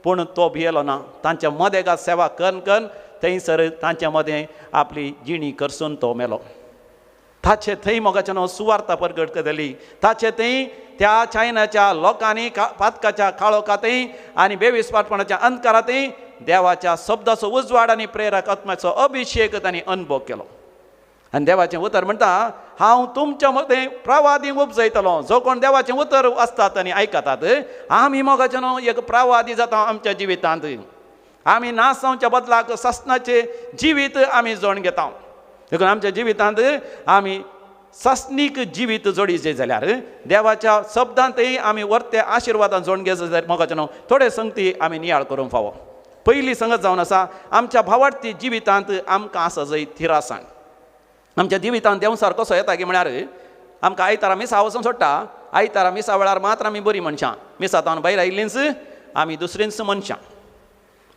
पूण तो भियेलो ना. तांच्या मदेगात सेवा कन्न कन्न थंयसर तांच्या मदें आपली जिणी करसून तो मेलो. ताचे थंय मोगाच्या न्हू सुवार्ता परगट करतली. ताचे थंय त्या चायनाच्या लोकांनी पातकाच्या काळोखांतय आनी बेविस्वासपणाच्या अंधकारांतय देवाच्या शब्दाचो उजवाड आनी प्रेरक आत्म्याचो अभिशेक तांणी अनुभव केलो. आनी देवाचें उतर म्हणटा, हांव तुमच्या मदें प्रवादी उपजयतलो. जो कोण देवाचें उतर वाचतात आनी आयकतात आमी मोगाचें न्हू एक प्रवादी जाता आमच्या जिवितांत. आमी नाश जावच्या बदलाक सासणाचें जिवीत आमी जोड घेता. देखून आमच्या जिवितांत आमी सासणीक जिवीत जोडीचें जाल्यार देवाच्या शब्दांतय आमी वर्ते आशिर्वादान जोड घेत जाल्यार मोगाचें न्हू थोडे संगती आमी नियाळ करूंक फावो. पयली संगत जावन आसा आमच्या भावार्थी जिवितांत आमकां आसा जंय थिरासाण. आमच्या जिवितांत देंवसार कसो येता की म्हळ्यार आमकां आयतारा मिसा वचून सोडटा. आयतारा मिसा वेळार मात्र आमी बरीं मनशां, मिसांत भायर आयिल्लींच आमी दुसरींच मनशां.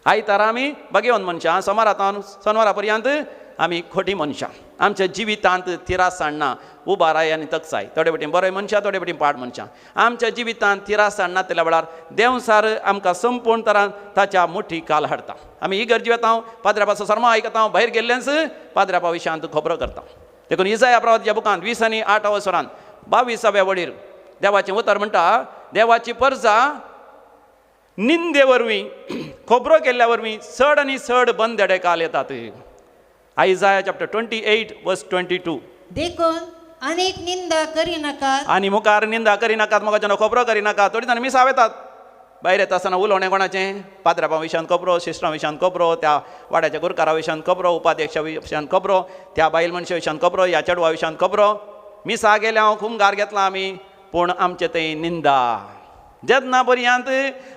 आयतारा आमी भाग्यवंत मनशां, सोमारा सोनवारा पर्यंत आमी खोटी मनशां. आमच्या जिवितांत थिरासाण ना, उबाराय आनी तकसाय. थोडे पटी बरे मनशां, थोडे पटी पाड मनशां. आमच्या जिवितांत थिरासाण नातल्या वेळार देंवसार आमकां संपूर्ण तरान ताच्या मुठी काल हाडटा. आमी इगर्जी वता, पाद्र्यापाचो सर्मा आयकता, भायर गेल्लेंच पाद्र्यापा विशयांत खबरो करता. देखून इजाया प्रवादाच्या बुकांत 20 आनी 8 वसरान 22व्या वडीर देवाचें उतर म्हणटा, देवाची परजा निंदे वरवीं खबरो केल्ल्या वरवीं चड आनी चड बंदेडे काल येतात. Isaiah chapter 28 verse 22. देखून अनेक निंदा करिनाकात आनी मुखार निंदा करिनाकात, मोगाच्यान खबरो करिनाकात. थोडी जाणां मिसाव येतात, भायर येता आसतना उलोवणें कोणाचें? पाद्रापा विशयान खबरो, सिस्टरां विशयान खबरो, त्या वाड्याच्या गुरकारा विशयान खबरो, उपाध्यक्षा विशयान खबरो, त्या बायल मनशा विशयान खबरो, ह्या चेडवा विशयान खबरो. मिसा गेल्या हांव खुमगार घेतला आमी, पूण आमचे थंय निंदा. जेन्ना पर्यंत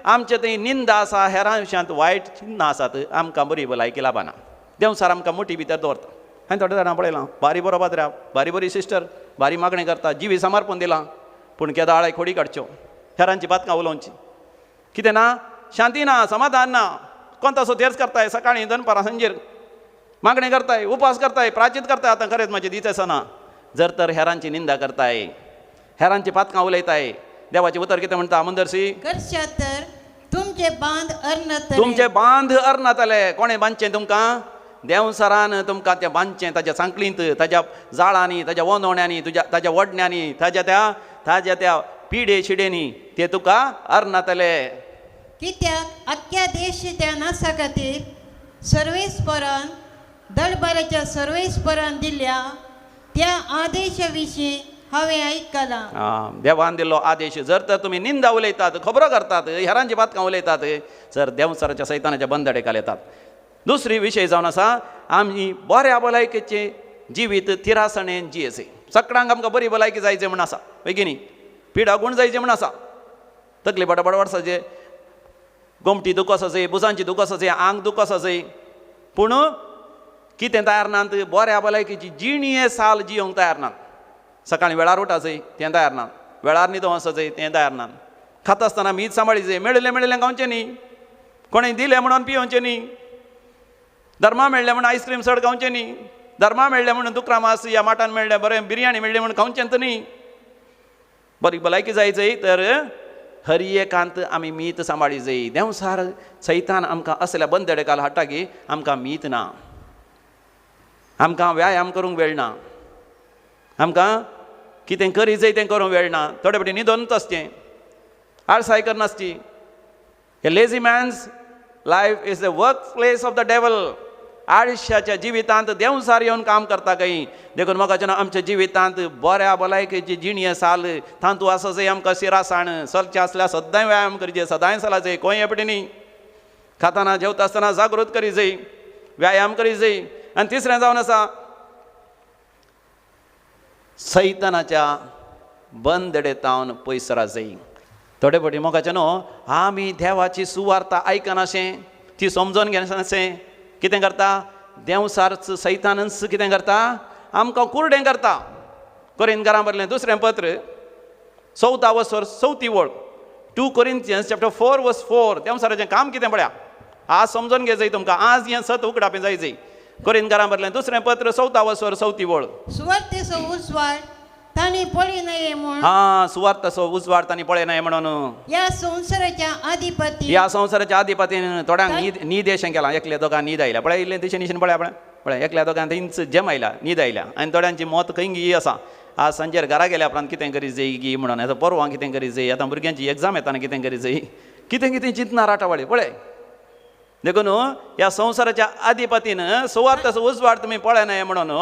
आमचे थंय निंदा आसा, हेरां विशयांत वायट चिन्नां आसात, आमकां बरी भलायकी लाबना. देंवसार आमकां मुठी भितर दवरता. हांवें थोडे जाणां पळयलां, बारी बरो पाद्र्याव, बारी बरी सिस्टर, बारी मागणें करता, जिवी समर्पण दिलां, पूण केदाळाय खोडी काडच्यो, हेरांची बातकां उलोवची. कितें ना, शांती ना, समाधान ना. कोण तसो तेर्स करताय, सकाळीं दनपारां सांजेर मागणें करताय, उपास करताय, प्राचीत करताय, आतां खरेंच म्हाजी दीस आसना. जर तर हेरांची निंदा करताय, हेरांची पातकां उलयताय. देवाचें उतर कितें म्हणटा मुंदरसी? करशात तर तुमचे बांद अरनातले. तुमचे बांद अरनातले. कोणें बांदचें तुमकां? देंवसरान तुमकां तें बांदचें ताज्या सांकळींत, ताज्या जाळांनी, ताज्या वनवण्यांनी, तुज्या ताज्या वडण्यांनी, ताज्या त्या पिडे शिडेंनी ते तुका अर्नातले. कित्याक आख्ख्या देश त्या नासा खातीर सर्वेस्परान दळबाराच्या सर्वेस्परान दिल्या त्या आदेशा विशीं हांवें आयकलां. देवान दिल्लो आदेश जर तर तुमी निंदा उलयतात, खबरो करतात, हेरांची बातकां उलयतात, जर देंवसराच्या सैतानाच्या बंदडेकाल येतात. दुसरी विशय जावन आसा आमी बऱ्या भलायकेचें जिवीत थिरासणेन जियेचें. सगळ्यांक आमकां बरी भलायकी जायची म्हूण आसा, हय की न्ही? पिडा गूण जायची म्हूण आसा, तकली बडाबड वर्साचे, गोमटी दुखो आसा, बुजांची दुखो आसा, आंग दुखो आसा, पूण कितें तयार नात, बऱ्या भलायकेची जिणये साल जियोंक तयार नात. सकाळीं वेळार उठाचय तें तयार ना, वेळार न्हिदों वचचय तें तयार ना, खाता आसतना मीत सांबाळीचें, मेळिल्लें मेळिल्लें खावचें न्ही, कोणें दिलें म्हणून पियोवचें न्ही, धर्मा मेळ्ळें म्हणून आयस्क्रीम चड खावचें न्ही, धर्मा मेळ्ळें म्हणून दुकरा मास या माटन मेळ्ळें बरें बिरयानी मेळ्ळी म्हणून खावचें न्ही. बरी भलायकी जायचय तर हर एकांत आमी मीत सांबाळी जाय. देंवसार सैतान आमकां असल्या बंदडेकाल हाडटा की आमकां मीत ना, आमकां व्यायाम करूंक वेळ ना, आमकां कितें करी जाय तें करूंक वेळ ना, थोडे फावटी न्हिदोनच आसचें, आळसाय करनासची. A lazy man's life is the work place of the devil. आळशाच्या जिवितांत देंवसार येवन काम करता खंय. देखून मोगाच्यान आमच्या जिवितांत बऱ्या भलायकेची जिणी साल तातूंत आसा जाय आमकां शिरासाण चलचें आसल्यार सदांय व्यायाम करचे, सदांय चला जाय, खंय एपटी न्ही, खाताना जेवता आसतना जागृत करी जाय, व्यायाम करी जाय. आनी तिसरें जावन आसा सैतानाच्या बंदडेतावन पयस राजाय. थोडे फावटी मोगाचें न्हू आमी देवाची सुवार्ता आयकनाशें, ती समजून घेनाशें, कितें करता देंवसारच सैतानच कितें करता आमकां कुरडें करता. कोरिंथकारां बरलें दुसरें पत्र चवथा वसर चवथी वळ, 2 Corinthians chapter 4 verse 4. देंवसाराचें काम कितें पळया, आज समजून घे जाय तुमकां, आज हें सत उगडापें जाय जाय. कोरिंथकारां बरलें दुसरें पत्र चवथा वसर चवथी वळ. सुवार्थेचो उजवाड तांणी पळय नये म्हूण, हां, सुवार्थाचो उजवाड तांणी पळय नये म्हणून ह्या संवसाराच्या अधिपती, ह्या संवसाराच्या अधिपतीन थोड्यांक न्हीद अशें केलां, एकल्या दोगां न्हीद आयल्या पळय, इल्लें दिशेन दिशेन पळया पळय पळय, एकल्या दोगां थंयच जेम आयल्या, न्हीद आयल्या. आनी थोड्यांची मत खंय गी आसा, आज सांजेर घरा गेल्या उपरांत कितें करी जाय गी म्हणून, आतां परवां कितें करी जाय, आतां भुरग्यांची एग्जाम येताना कितें करी जाय, कितें कितें चिंतना राटावळी पळय. देखून ह्या संवसाराच्या अधिपतीन सुवार्थाचो उजवाड तुमी पळय नये म्हणून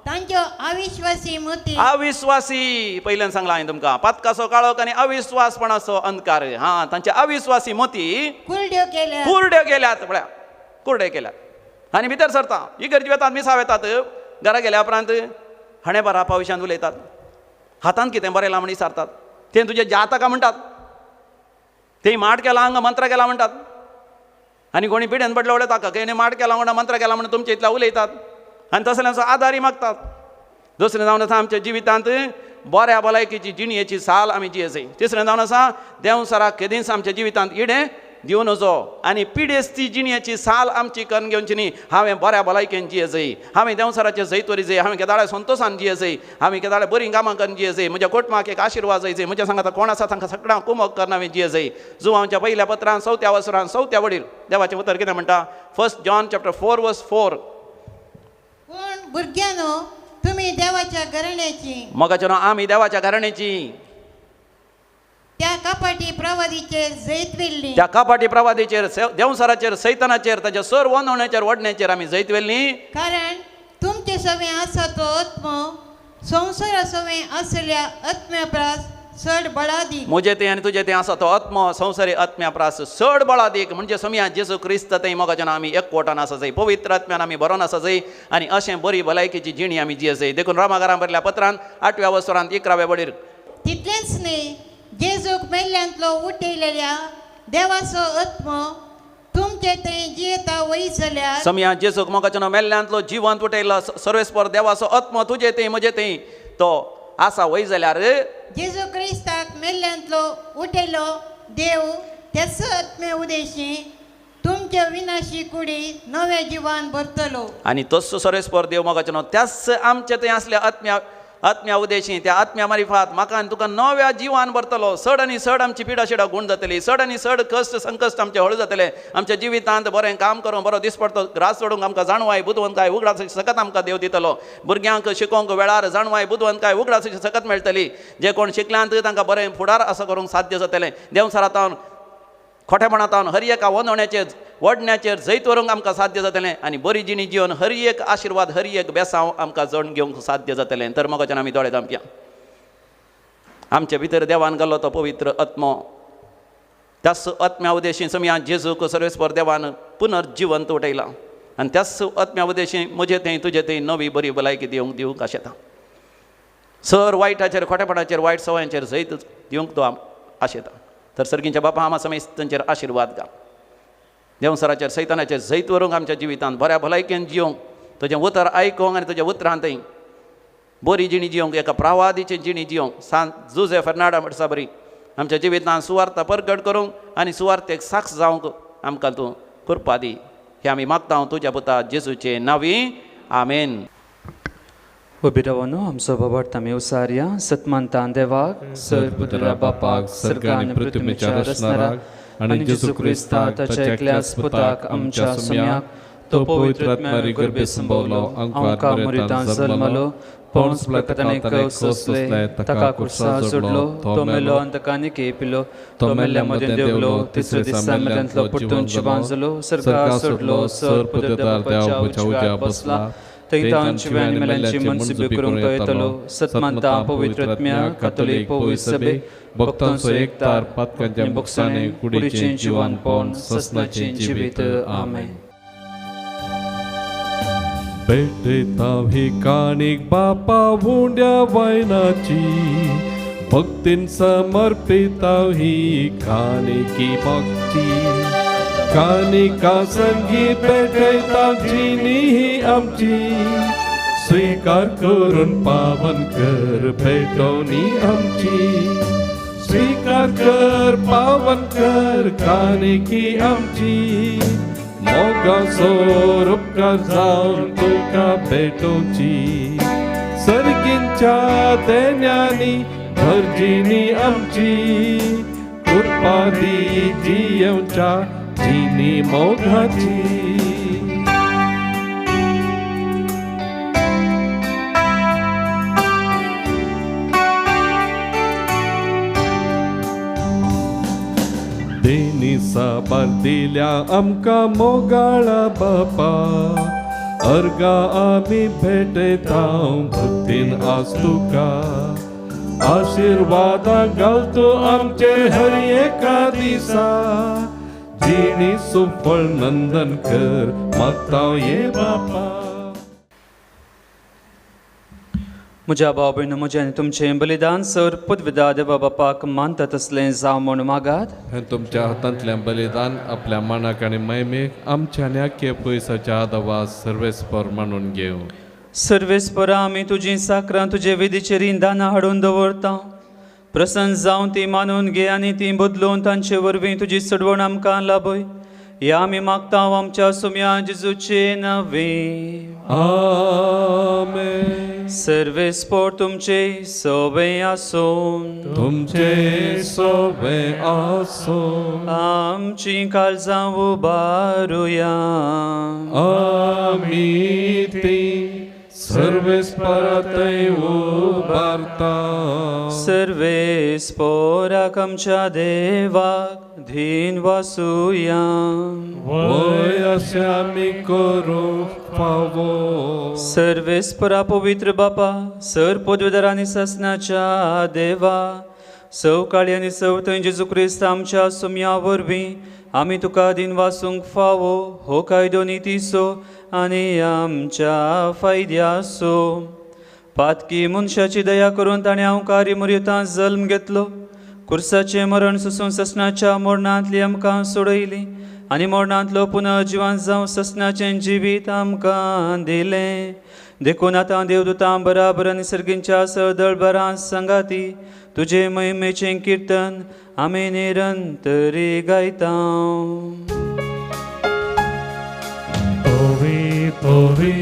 तांच्यो अविश्वासी मती, अविश्वासी पयल्यान सांगलां हांवें तुमकां, पातकाचो काळोख आनी अविश्वासपणाचो अंधकार. हां, तांचे अविश्वासी मती कुरड्यो केल्यात, कुरड्यो केल्यात पळया, कुरड्यो केल्यात. आनी भितर सरता इगर्जी वेतात, मिसां वेतात, घरा गेल्या उपरांत हाणें बरा पावशान उलयतात, हातान कितें बरयलां म्हण विचारतात, तें तुजें जातका म्हणटात, तें माट केला हांगा मंत्र केला म्हणटात, आनी कोणी पिड्यान पडलो उलयता ताका खंय माट केला म्हणून मंत्र केला म्हणून तुमचे इतल्या उलयतात आनी तसल्यांचो आदारी मागतात. दुसरें जावन आसा आमच्या जिवितांत बऱ्या भलायकेची जिणयेची साल आमी जियेची. तिसरें जावन आसा देंवसाराक केदींच आमच्या जिवितांत इडें दिवन वचो आनी पिडेस्ती जिणयेची साल आमची करून घेवची न्ही. हांवें बऱ्या भलायकेन जियेचय, हांवें देंवसाराचे जैतवरी जाय, हांवें केदाळे संतोशान जियेचय, हांवें केदाळे बरीं कामां करून जियेचय, म्हज्या कुटुंबाक एक आशिर्वाद जायचय, म्हज्या सांगाता कोण आसा तांकां सगळ्यांक कुमक करून हांवें जियेचय. जुवांच्या पयल्या पत्रान चवथ्या वसरान चवथ्या वडील देवाचें उतर कितें म्हणटा, 1 John chapter 4 verse 4. पूण भुरग्यांनो तुमी देवाच्या घराण्याची, मोगाचें आमी देवाच्या घराण्याची, त्या कपाटी प्रवादीचेर जैत व्हेल्ली, त्या कपाटी प्रवादीचेर देंवसाराचेर सैतानाचेर ताच्या सर वनवण्याचेर वडण्याचेर आमी जैत व्हेल्ली. कारण तुमचे सवें आसा तो आत्मो संवसारा सवें आसल्या आत्म्या प्रास चड बळादीक. म्हजें तें आनी तुजें तें आसा तो आत्मो संवसारी आत्म्या प्रास चड बळादीक. म्हणजे समया जेजू क्रिस्त थंय मोगाच्यान आमी एकवटान आसा जाय, पवित्र आत्म्यान आमी बरोवन आसा जाय आनी अशें बरी भलायकेची जिणी आमी जिये जाय. देखून रोमाघरां बरल्या पत्रान 8व्या वसरांत 11व्या वडीर, तितलेंच न्ही जेजूक मेल्ल्यांतलो उठयलेल्या देवाचो आत्मो तुमचे थंय जियेता वय जाल्यार, समया जेजूक मोगाच्यान मेल्ल्यांतलो जिवंत उठयलो सर्वेस्पर देवाचो आत्मो तुजे थंय म्हजे थंय तो आसा वय जाल्यार, जेजू क्रिस्ताक मेल्ल्यांतलो उठयलो देव त्याच आत्म्या उदेशी तुमच्या विनाशी कुडी नव्या जिवान भरतलो. आनी तसो सर्वेस्पर देव मोगाच्यान त्याच आमचे थंय आसल्या आत्म्या आत्म्या उदेशी त्या आत्म्या मारिफात म्हाका आनी तुका नव्या जिवान भरतलो. चड आनी चड आमची पिडाशिडा गूण जातली, चड आनी चड कश्ट संकश्ट आमचे हळू जातले. आमच्या जिवितांत बरें काम करूंक बरो दीस पडतो ग्रास सोडूंक आमकां जाणवाय बुदवंतकाय उगडासाची सकत आमकां देव दितलो. भुरग्यांक शिकोवंक वेळार जाणवाय बुदवंतकाय उगडासाची सकत मेळटली. जे कोण शिकल्यांत तांकां बरें फुडार असो करूंक साध्य जातलें. देंवचारांत खोटेपणांत हर एका वनवण्याचेर वडण्याचेर जैत व्हरूंक आमकां साध्य जातलें आनी बरी जिणी जिवन हर एक आशिर्वाद हर एक बेसांव आमकां जण घेवंक साध्य जातलें. तर मोगाच्यान आमी दोळे धांपया. आमचे भितर देवान घाल्लो तो पवित्र आत्मो, त्याच आत्म्या उदेशी समया जेजूक सर्वेस्पर देवान पुनर्जिवंत उठयला आनी त्याच आत्म्या उदेशी म्हजे थंय तुजे थंय नवी बरी भलायकी दिवंक दिवंक आशेता. सर वायटाचेर खोटेपणाचेर वायट सवयांचेर जैत दिवंक तो आशेता. तर सर्गींच्या बापा आमा समेस्तांचेर आशिर्वाद घाल. देवसराचेर सैतानाचेर जैत व्हरूंक आमच्या जिवितांत बऱ्या भलायकेन जिवंक तुजें उतर आयकोंक आनी तुज्या उतरांतय बरी जिणी जिवंक एका प्रवादीची जिणी जिवंक सांत जुजे फेर्नांडा म्हणसा बरी आमच्या जिवितांत सुवार्थ परगट करूंक आनी सुवार्थेक साक्ष जावंक आमकां तूं कृपा दी. हें आमी मागता तुज्या पुता जेजूचे नांवी, आमेन. उबी रावन आमचो बाबार्थ आमी उसारया. सतमानतान देवाक, सरपुत्रा बापाक, सर्ग आनी पृथ्वीच्या रचणाराक आनी जेजू क्रिस्ताक ताच्या एकल्याच पुताक आमच्या सोम्याक, तो पवित्र आत्म्यारी गर्भे संभवलो, आमकां मुरितां जल्मलो, पौंस प्रकटाने सोंसले, ताका कुर्सा जोडलो, तो मेलो आनी ताका निके पिलो, तो मेल्ल्या मदें देंवलो, तिसऱ्या दिसा मेल्ल्यांतलो परतून जिवान जालो, सर्गाक सोडलो, सर पुत्रदार देवा उजव्या बसला, थंय तांची आनी मेल्यांची मनसुबी करूंक तो येतलो. सतमानता पवित्र आत्म्या कातोलीक पवित्र सभे भक्तांचो एकतार पातकांच्या बोक्साने कुडीचें जिवानपण ससनाचें जिवीत, आमेन. भेटता ही काणीक बापा उंड्या वायनाची, भक्तीन समर्पिता ही काणिकी भक्ती, कानिका संगी पेटयता जिणी ही आमची, स्वीकार करून पावन कर भेटवणी आमची, स्वीकार कर पावन कर कानिकी आमची, मोगाचो उपकार जावन तुका भेटोवची, सर्गींच्या देण्यांनी भरजिणी आमची, कृपा दी जियेवच्या जिणी मोगाची. देणी साबार दिल्या आमकां मोगाळा बापा, अर्गा आमी भेटयता भक्तीन आज तुका, आशिर्वादा घालतो आमचे हर एका दिसा, जिणी सुफळ नंदन कर मागता ये बापा. म्हज्या भाव भयणो, म्हजें आनी तुमचें बलिदान सर पदविदा देवा बापाक मानता तसलें जावं म्हूण मागात. हें तुमच्या हातांतलें बलिदान आपल्या मानाक आनी महिमेक आमच्या आनी आख्खे पयसाच्या आदावा सर्वेस्पर मानून घेवं. सर्वेस्परा आमी तुजीं साकरां तुजे वेदीचेर दानां हाडून दवरता. प्रसन्न जावन ती मानून घे आनी ती बदलून तांचे वरवीं तुजी चडवण आमकां लाभय. ह्या आमी मागता आमच्या सोम्या जेजूचे नांवे, आमेन. सर्वेस्पर तुमचे सवे आसूं, तुमचे सवे आसूं. आमची काळजां उबारुया, आमी ती सर्वेस्परातय उबारता. सर्वेस्पराक आमच्या देवाक धीन वासुया, वय अशें आमी करूंक फावो. सर्वेस्परा पवित्र बापा, सर पदवीधर आनी सासनाच्या देवा, सवकाळी आनी सवथंय जेजू क्रिस्त आमच्या सोम्या वरवीं आमी तुका दीन वासूंक फावो हो कायदो नितीचो आनी आमच्या फायद्याचो. पातकी मनशाची दया करून ताणें अवकारी मुर्यतां जल्म घेतलो, कुर्साचें मरण सोसून ससनाच्या मरणांतली आमकां सोडयली आनी मरणांतलो पुनर्जिवन जावं ससनाचें जिवीत आमकां दिलें. देखून आतां देवदूतां बराबर आनी सर्गींच्या सदळबरां सांगाती तुजे महिमेचें किर्तन आमी निरंतरी गायता. पवी पवी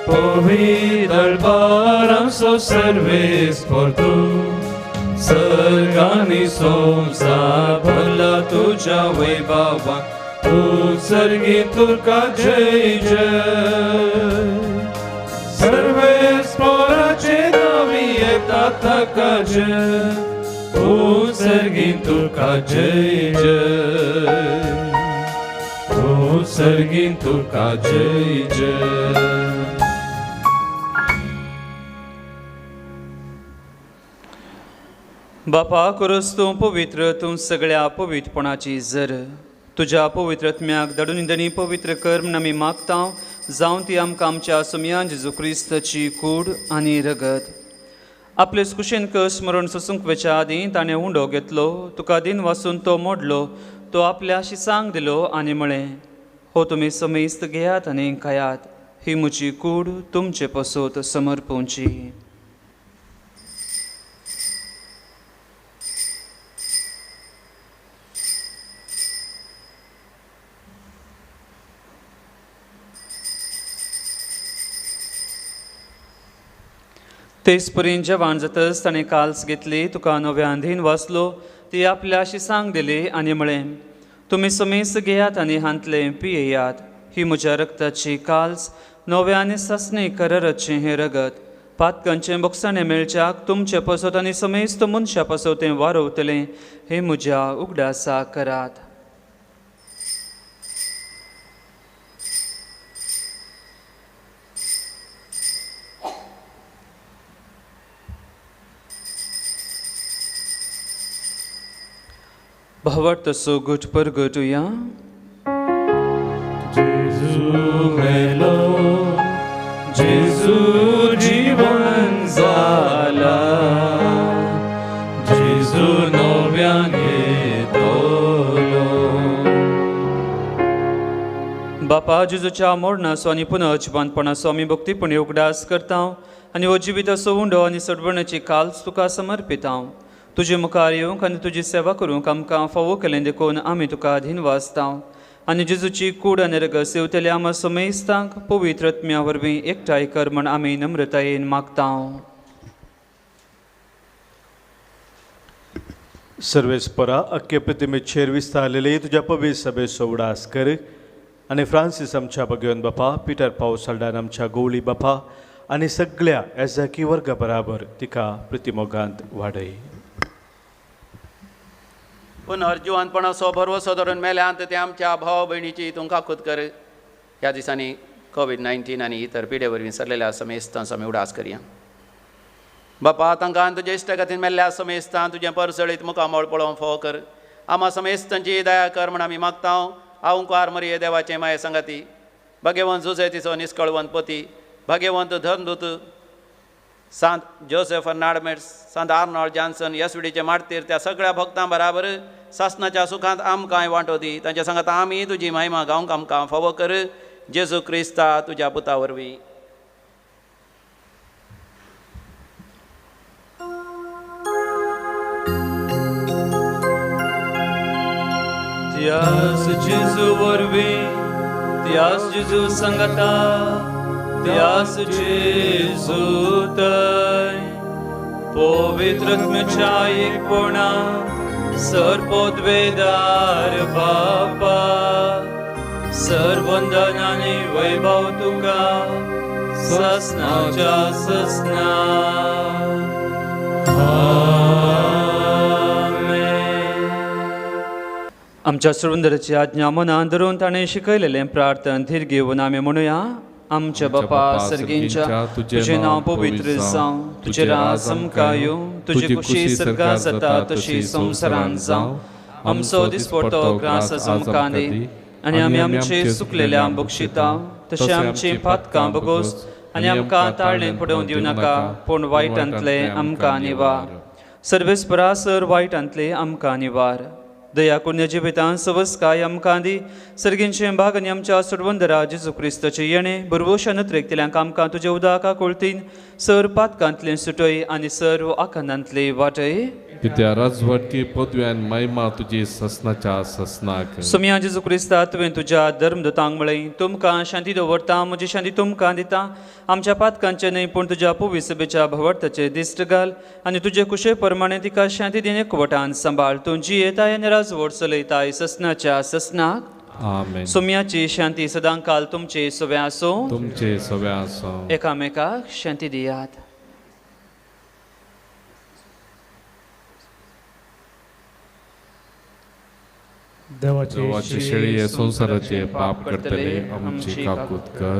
पवित्र बारांचो सर्वेस परतू सर्गानी संवसार भरला तुज्या वैभवान उत्सर्गी तुका जय जय सर्वेस पोराचे नावी येता ताका जय उत्सर्गी तुका जय जय उत्सर्गी तुका जय जय. बापा करोस तूं पवित्र तूं सगळ्या पवित्रपणाची जर तुज्या पवित्रत्म्याक दडून दणी पवित्र कर म्हूण आमी मागता जावन ती आमकां आमच्या सोमया जेजू क्रिस्ताची कूड आनी रगत. आपले कुशेन कस मरण सोसूंक वेच्या आदीं ताणें उंडो घेतलो, तुका दिन वासून तो मोडलो, तो आपल्या शिसांक दिलो आनी म्हळें, हो तुमी समेस्त घेयात आनी खायात, ही म्हजी कूड तुमचे पसत समर्पोवची. तेच परीन जेवण जातच ताणें काल्स घेतली, तुका नव्यान धीन वाचलो, ती आपल्या शिसांक दिली आनी म्हळें, तुमी समेस्त घेयात आनी हांतलें पियेयात, ही म्हज्या रक्ताची काल्स, नव्या आनी सासणी कराराचें हें रगत, पातकांचें बोगसाणें मेळच्याक तुमचे पसत आनी समेस्त मनशां पसत तें वारवतलें, हें म्हज्या उगडासा करात. भावार्थ तसो गुट परगटुया. जेजू मेलो, जेजू जीवन जाला, जेजू नव्यान येतलो. बापा जेजूच्या मरणाचो आनी पुनर्जिवंतपणाचो आमी भक्तीपणी उगडास करता आनी हो जिविताचो उंडो आनी सडवणाची काल्स तुका समर्पिता. तुजे मुखार येवंक आनी तुजी सेवा करूंक आमकां फावो केलें देखून आमी तुका अधीन वाचता आनी जेजूची कूड आनी रगत सेवतल्या आमा समेस्तांक पवित्र आत्म्या वरवीं एकठांय कर म्हण आमी नम्रतायेन मागता. सर्वेस्परा अख्खे प्रतिमेचेर विस्तारलेले तुज्या पवित्र सभेचो उडास कर आनी फ्रांसीस आमच्या भगवंत बापा, पिटर पावस साल्डान आमच्या गोवळी बापा आनी सगळ्या एजाकी वर्गा बराबर तिका प्रतिमोगांत वाडय. पुनर्जिवंतपणाचो भरवसो धरून मेल्यांत ते आमच्या भाव भयणीची तुमकां खूद कर. ह्या दिसांनी कोवीड-19 आनी इतर पिडे वरवीं सरलेल्या समेस्तांचो आमी उडास करया. बापा तांकां तुजे इश्टागतीन मेल्ल्या समेस्तां तुजें परसळीत मुखामळ पळोवंक फावो कर. आमा समेस्तांची दया कर म्हण आमी मागता. आंवकार मरिये देवाचें माये सांगाती, भाग्यवंत जुजे तिचो निस्कळवंत पती, भाग्यवंत धर्मदूत सांत जोसेफ फर्नांडमेट्स, सांत आर्नॉल्ड जॉन्सन, येसविडीचे मार्तीर त्या सगळ्या भक्तां बराबर सासनाच्या सुखांत आमकांय वांटो दी. तांच्या सांगात आमी तुजी महिमा गावंक आमकां फावो कर, जेजू क्रिस्ता तुज्या पुता वरवीं. त्यास जेजू वरवीं, त्यास जेजू सांगाता, त्यास जेजू तय पवित्र आत्म्याच्या एकपणा सर्वोद्वेदार बापा, सर्वंदन आनी वैभव तुका ससनाच्या ससना. आमेन. आमच्या सुरुंदराची आज्ञा मनान धरून ताणें शिकयलेलें प्रार्थन धीर घेवन आमी म्हणुया. आमच्या बापा सर्गींच्या, तुजें नांव पवित्र जावं, तुजें राज आमकां येवं, तुजी खुशी सर्गां जाता तशी संवसारांत जावं. आमचो दिसपडतो ग्रास आज आमकां दी आनी आमी आमचे चुकलेल्या बक्षिता तशें आमची पातकां बगोस आनी आमकां ताळणेन पडोवन दिवं नाका, पूण वायटांतलें आमकां निवार. सर्वेस्परा सर वायटांतलें आमकां निवार. दया करून जिवितान सवस्काय आमकां दी. सर्गींचे भाग आनी आमच्या सोडवंदरा जेजू क्रिस्ताचे येणे बरवोशा नत्रेकतल्यांक आमकां तुज्या उदका कोळतीन सर पातकांतलें सुटय आनी सर्व आखानांतले वाटय. कित्या राजवटकी पदव्यान महिमा तुजी ससनाच्या ससनाक. सोम्या जेजू क्रिस्ता तुवें तुज्या धर्मदूतांक म्हळें, तुमकां शांती दवरता, म्हजी शांती तुमकां दिता. आमच्या पातकांचे न्हय पूण तुज्या पवी सभेच्या भवर्थाचे दिश्ट घाल आनी तुजे कुशे प्रमाणे तिका शांती दिवन एकवटान सांबाळ. तूं जियेताय आनी राजवट चलयताय ससनाच्या ससनाक. आमेन. सोम्याची शांती सदांकाल तुमचे सवे आसूं. तुमचे सवे आसूं. एकामेकाक शांती दियात. देवाचे शेळये संवसाराचे पाप करतले आमची काकूत कर.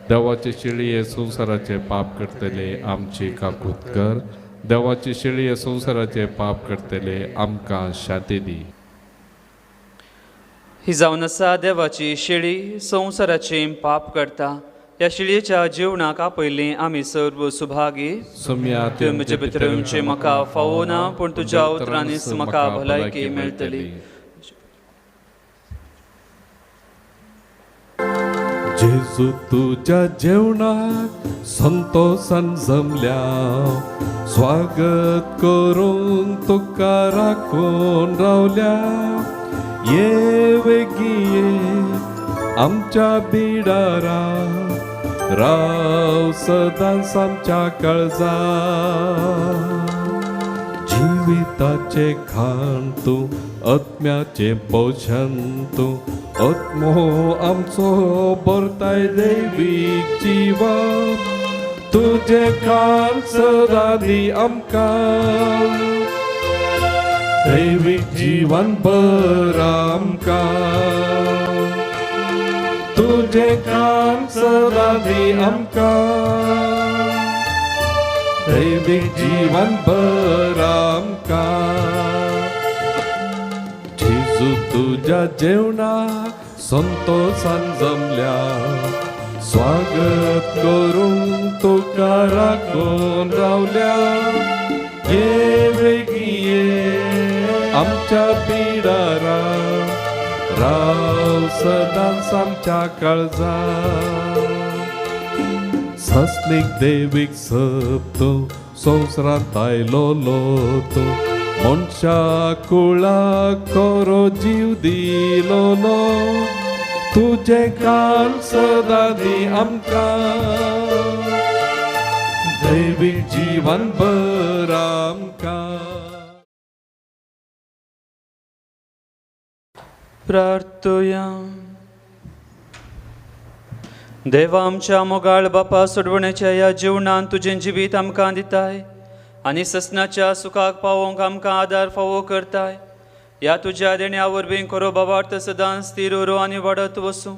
देवाचे शेळये संवसाराचे पाप करतले आमची काकूत कर. देवाचे शेळये संवसाराचे पाप करतले आमकां शांती दी. ही जावन आसा देवाची शेळी संवसाराचे पाप करता. ह्या शेळयेच्या जेवणाक आपयल्ली आमी सर्व सुभागी. सोम्या तुवें म्हजे भितर येवचें म्हाका फावो ना, पूण तुज्या उतरांनीच म्हाका भलायकी मेळटली. जेजू तुज्या जेवणाक संतोसान जमल्या, स्वागत करून तुका राखून रावल्या. ये वेगी ये आमच्या बिडारा, राव सदांच आमच्या काळजा. जिविताचे खाण तूं, आत्म्याचें पोशण तूं, आत्मो आमचो भरताय दैवीक जिवन. तुजें खाण सदां दी आमकां, दैवीक जिवन भर आमकां. तुजें खाण सदां दी आमकां, दैवीक जिवन भर आमकां. जेजू तुज्या जेवणाक संतोसान जमल्या, स्वागत करून तुका राखून रावल्या. ये वेगी ये आमच्या बिडारा, राव सदांच आमच्या काळजा. ससनीक देवीक सप तूं, संवसारांत आयलो तूं, मनशा कुळाक खरो जीव दिलो. तुजें खाण सदां दी आमकां, दैवीक जिवन भर आमकां. प्रार्थया. देवा आमच्या मोगाळ बापा, सोडवण्याच्या ह्या जिवनान तुजें जिवीत आमकां दिताय आनी ससनाच्या सुखाक पावोवंक आमकां आदार फावो करताय. ह्या तुज्या देण्या वरवीं खरो भावार्थ सदांच स्थिर उरो आनी वाडत वसूं.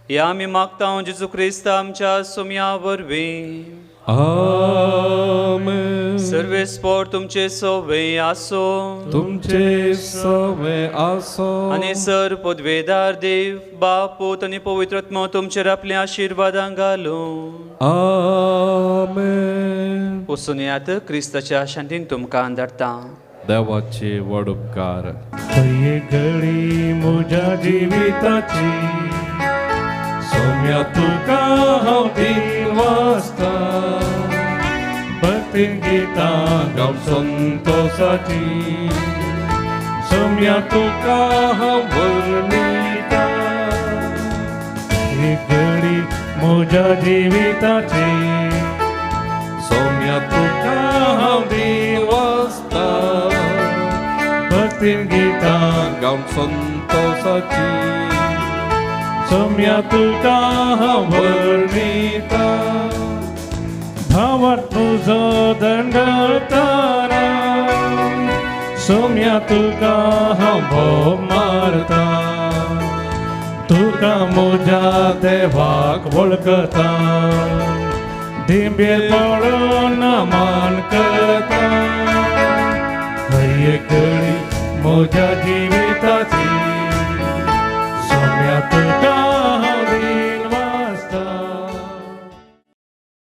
ह्या आमी मागता जेजू क्रिस्त आमच्या सोम्या वरवीं. आमेन. सर्वेस्पोर तुमचे सवे आसो. तुमचे सवे आसो. आनी सर पदवेदार देव बाप पूत आनी पवित्र आत्मो तुमचेर आपल्या आशिर्वादां घालूं. आमेन. वचून येयात, क्रिस्ताच्या शांतीन तुमकां धाडटा. देवाचे व्हड उपकार. घडी म्हज्या जिविताची सोम्या तुका हांव दिन वाचता, भक्ती गितां गावन संतोसाची सोम्या तुका हांव वर्णिता. ही घडी म्हज्या जिविताची सोम्या तुका हांव दिन वाचता, भक्ती गितां गावन संतोसाची सोम्या तुका हांव वर्णिता. भावार्थ तुजो दंडताना सोम्या तुका हांव भोव मारता, तुका म्हज्या देवाक वळखता, दिंबेर पडून मान करता. हय घडी म्हज्या जिविताची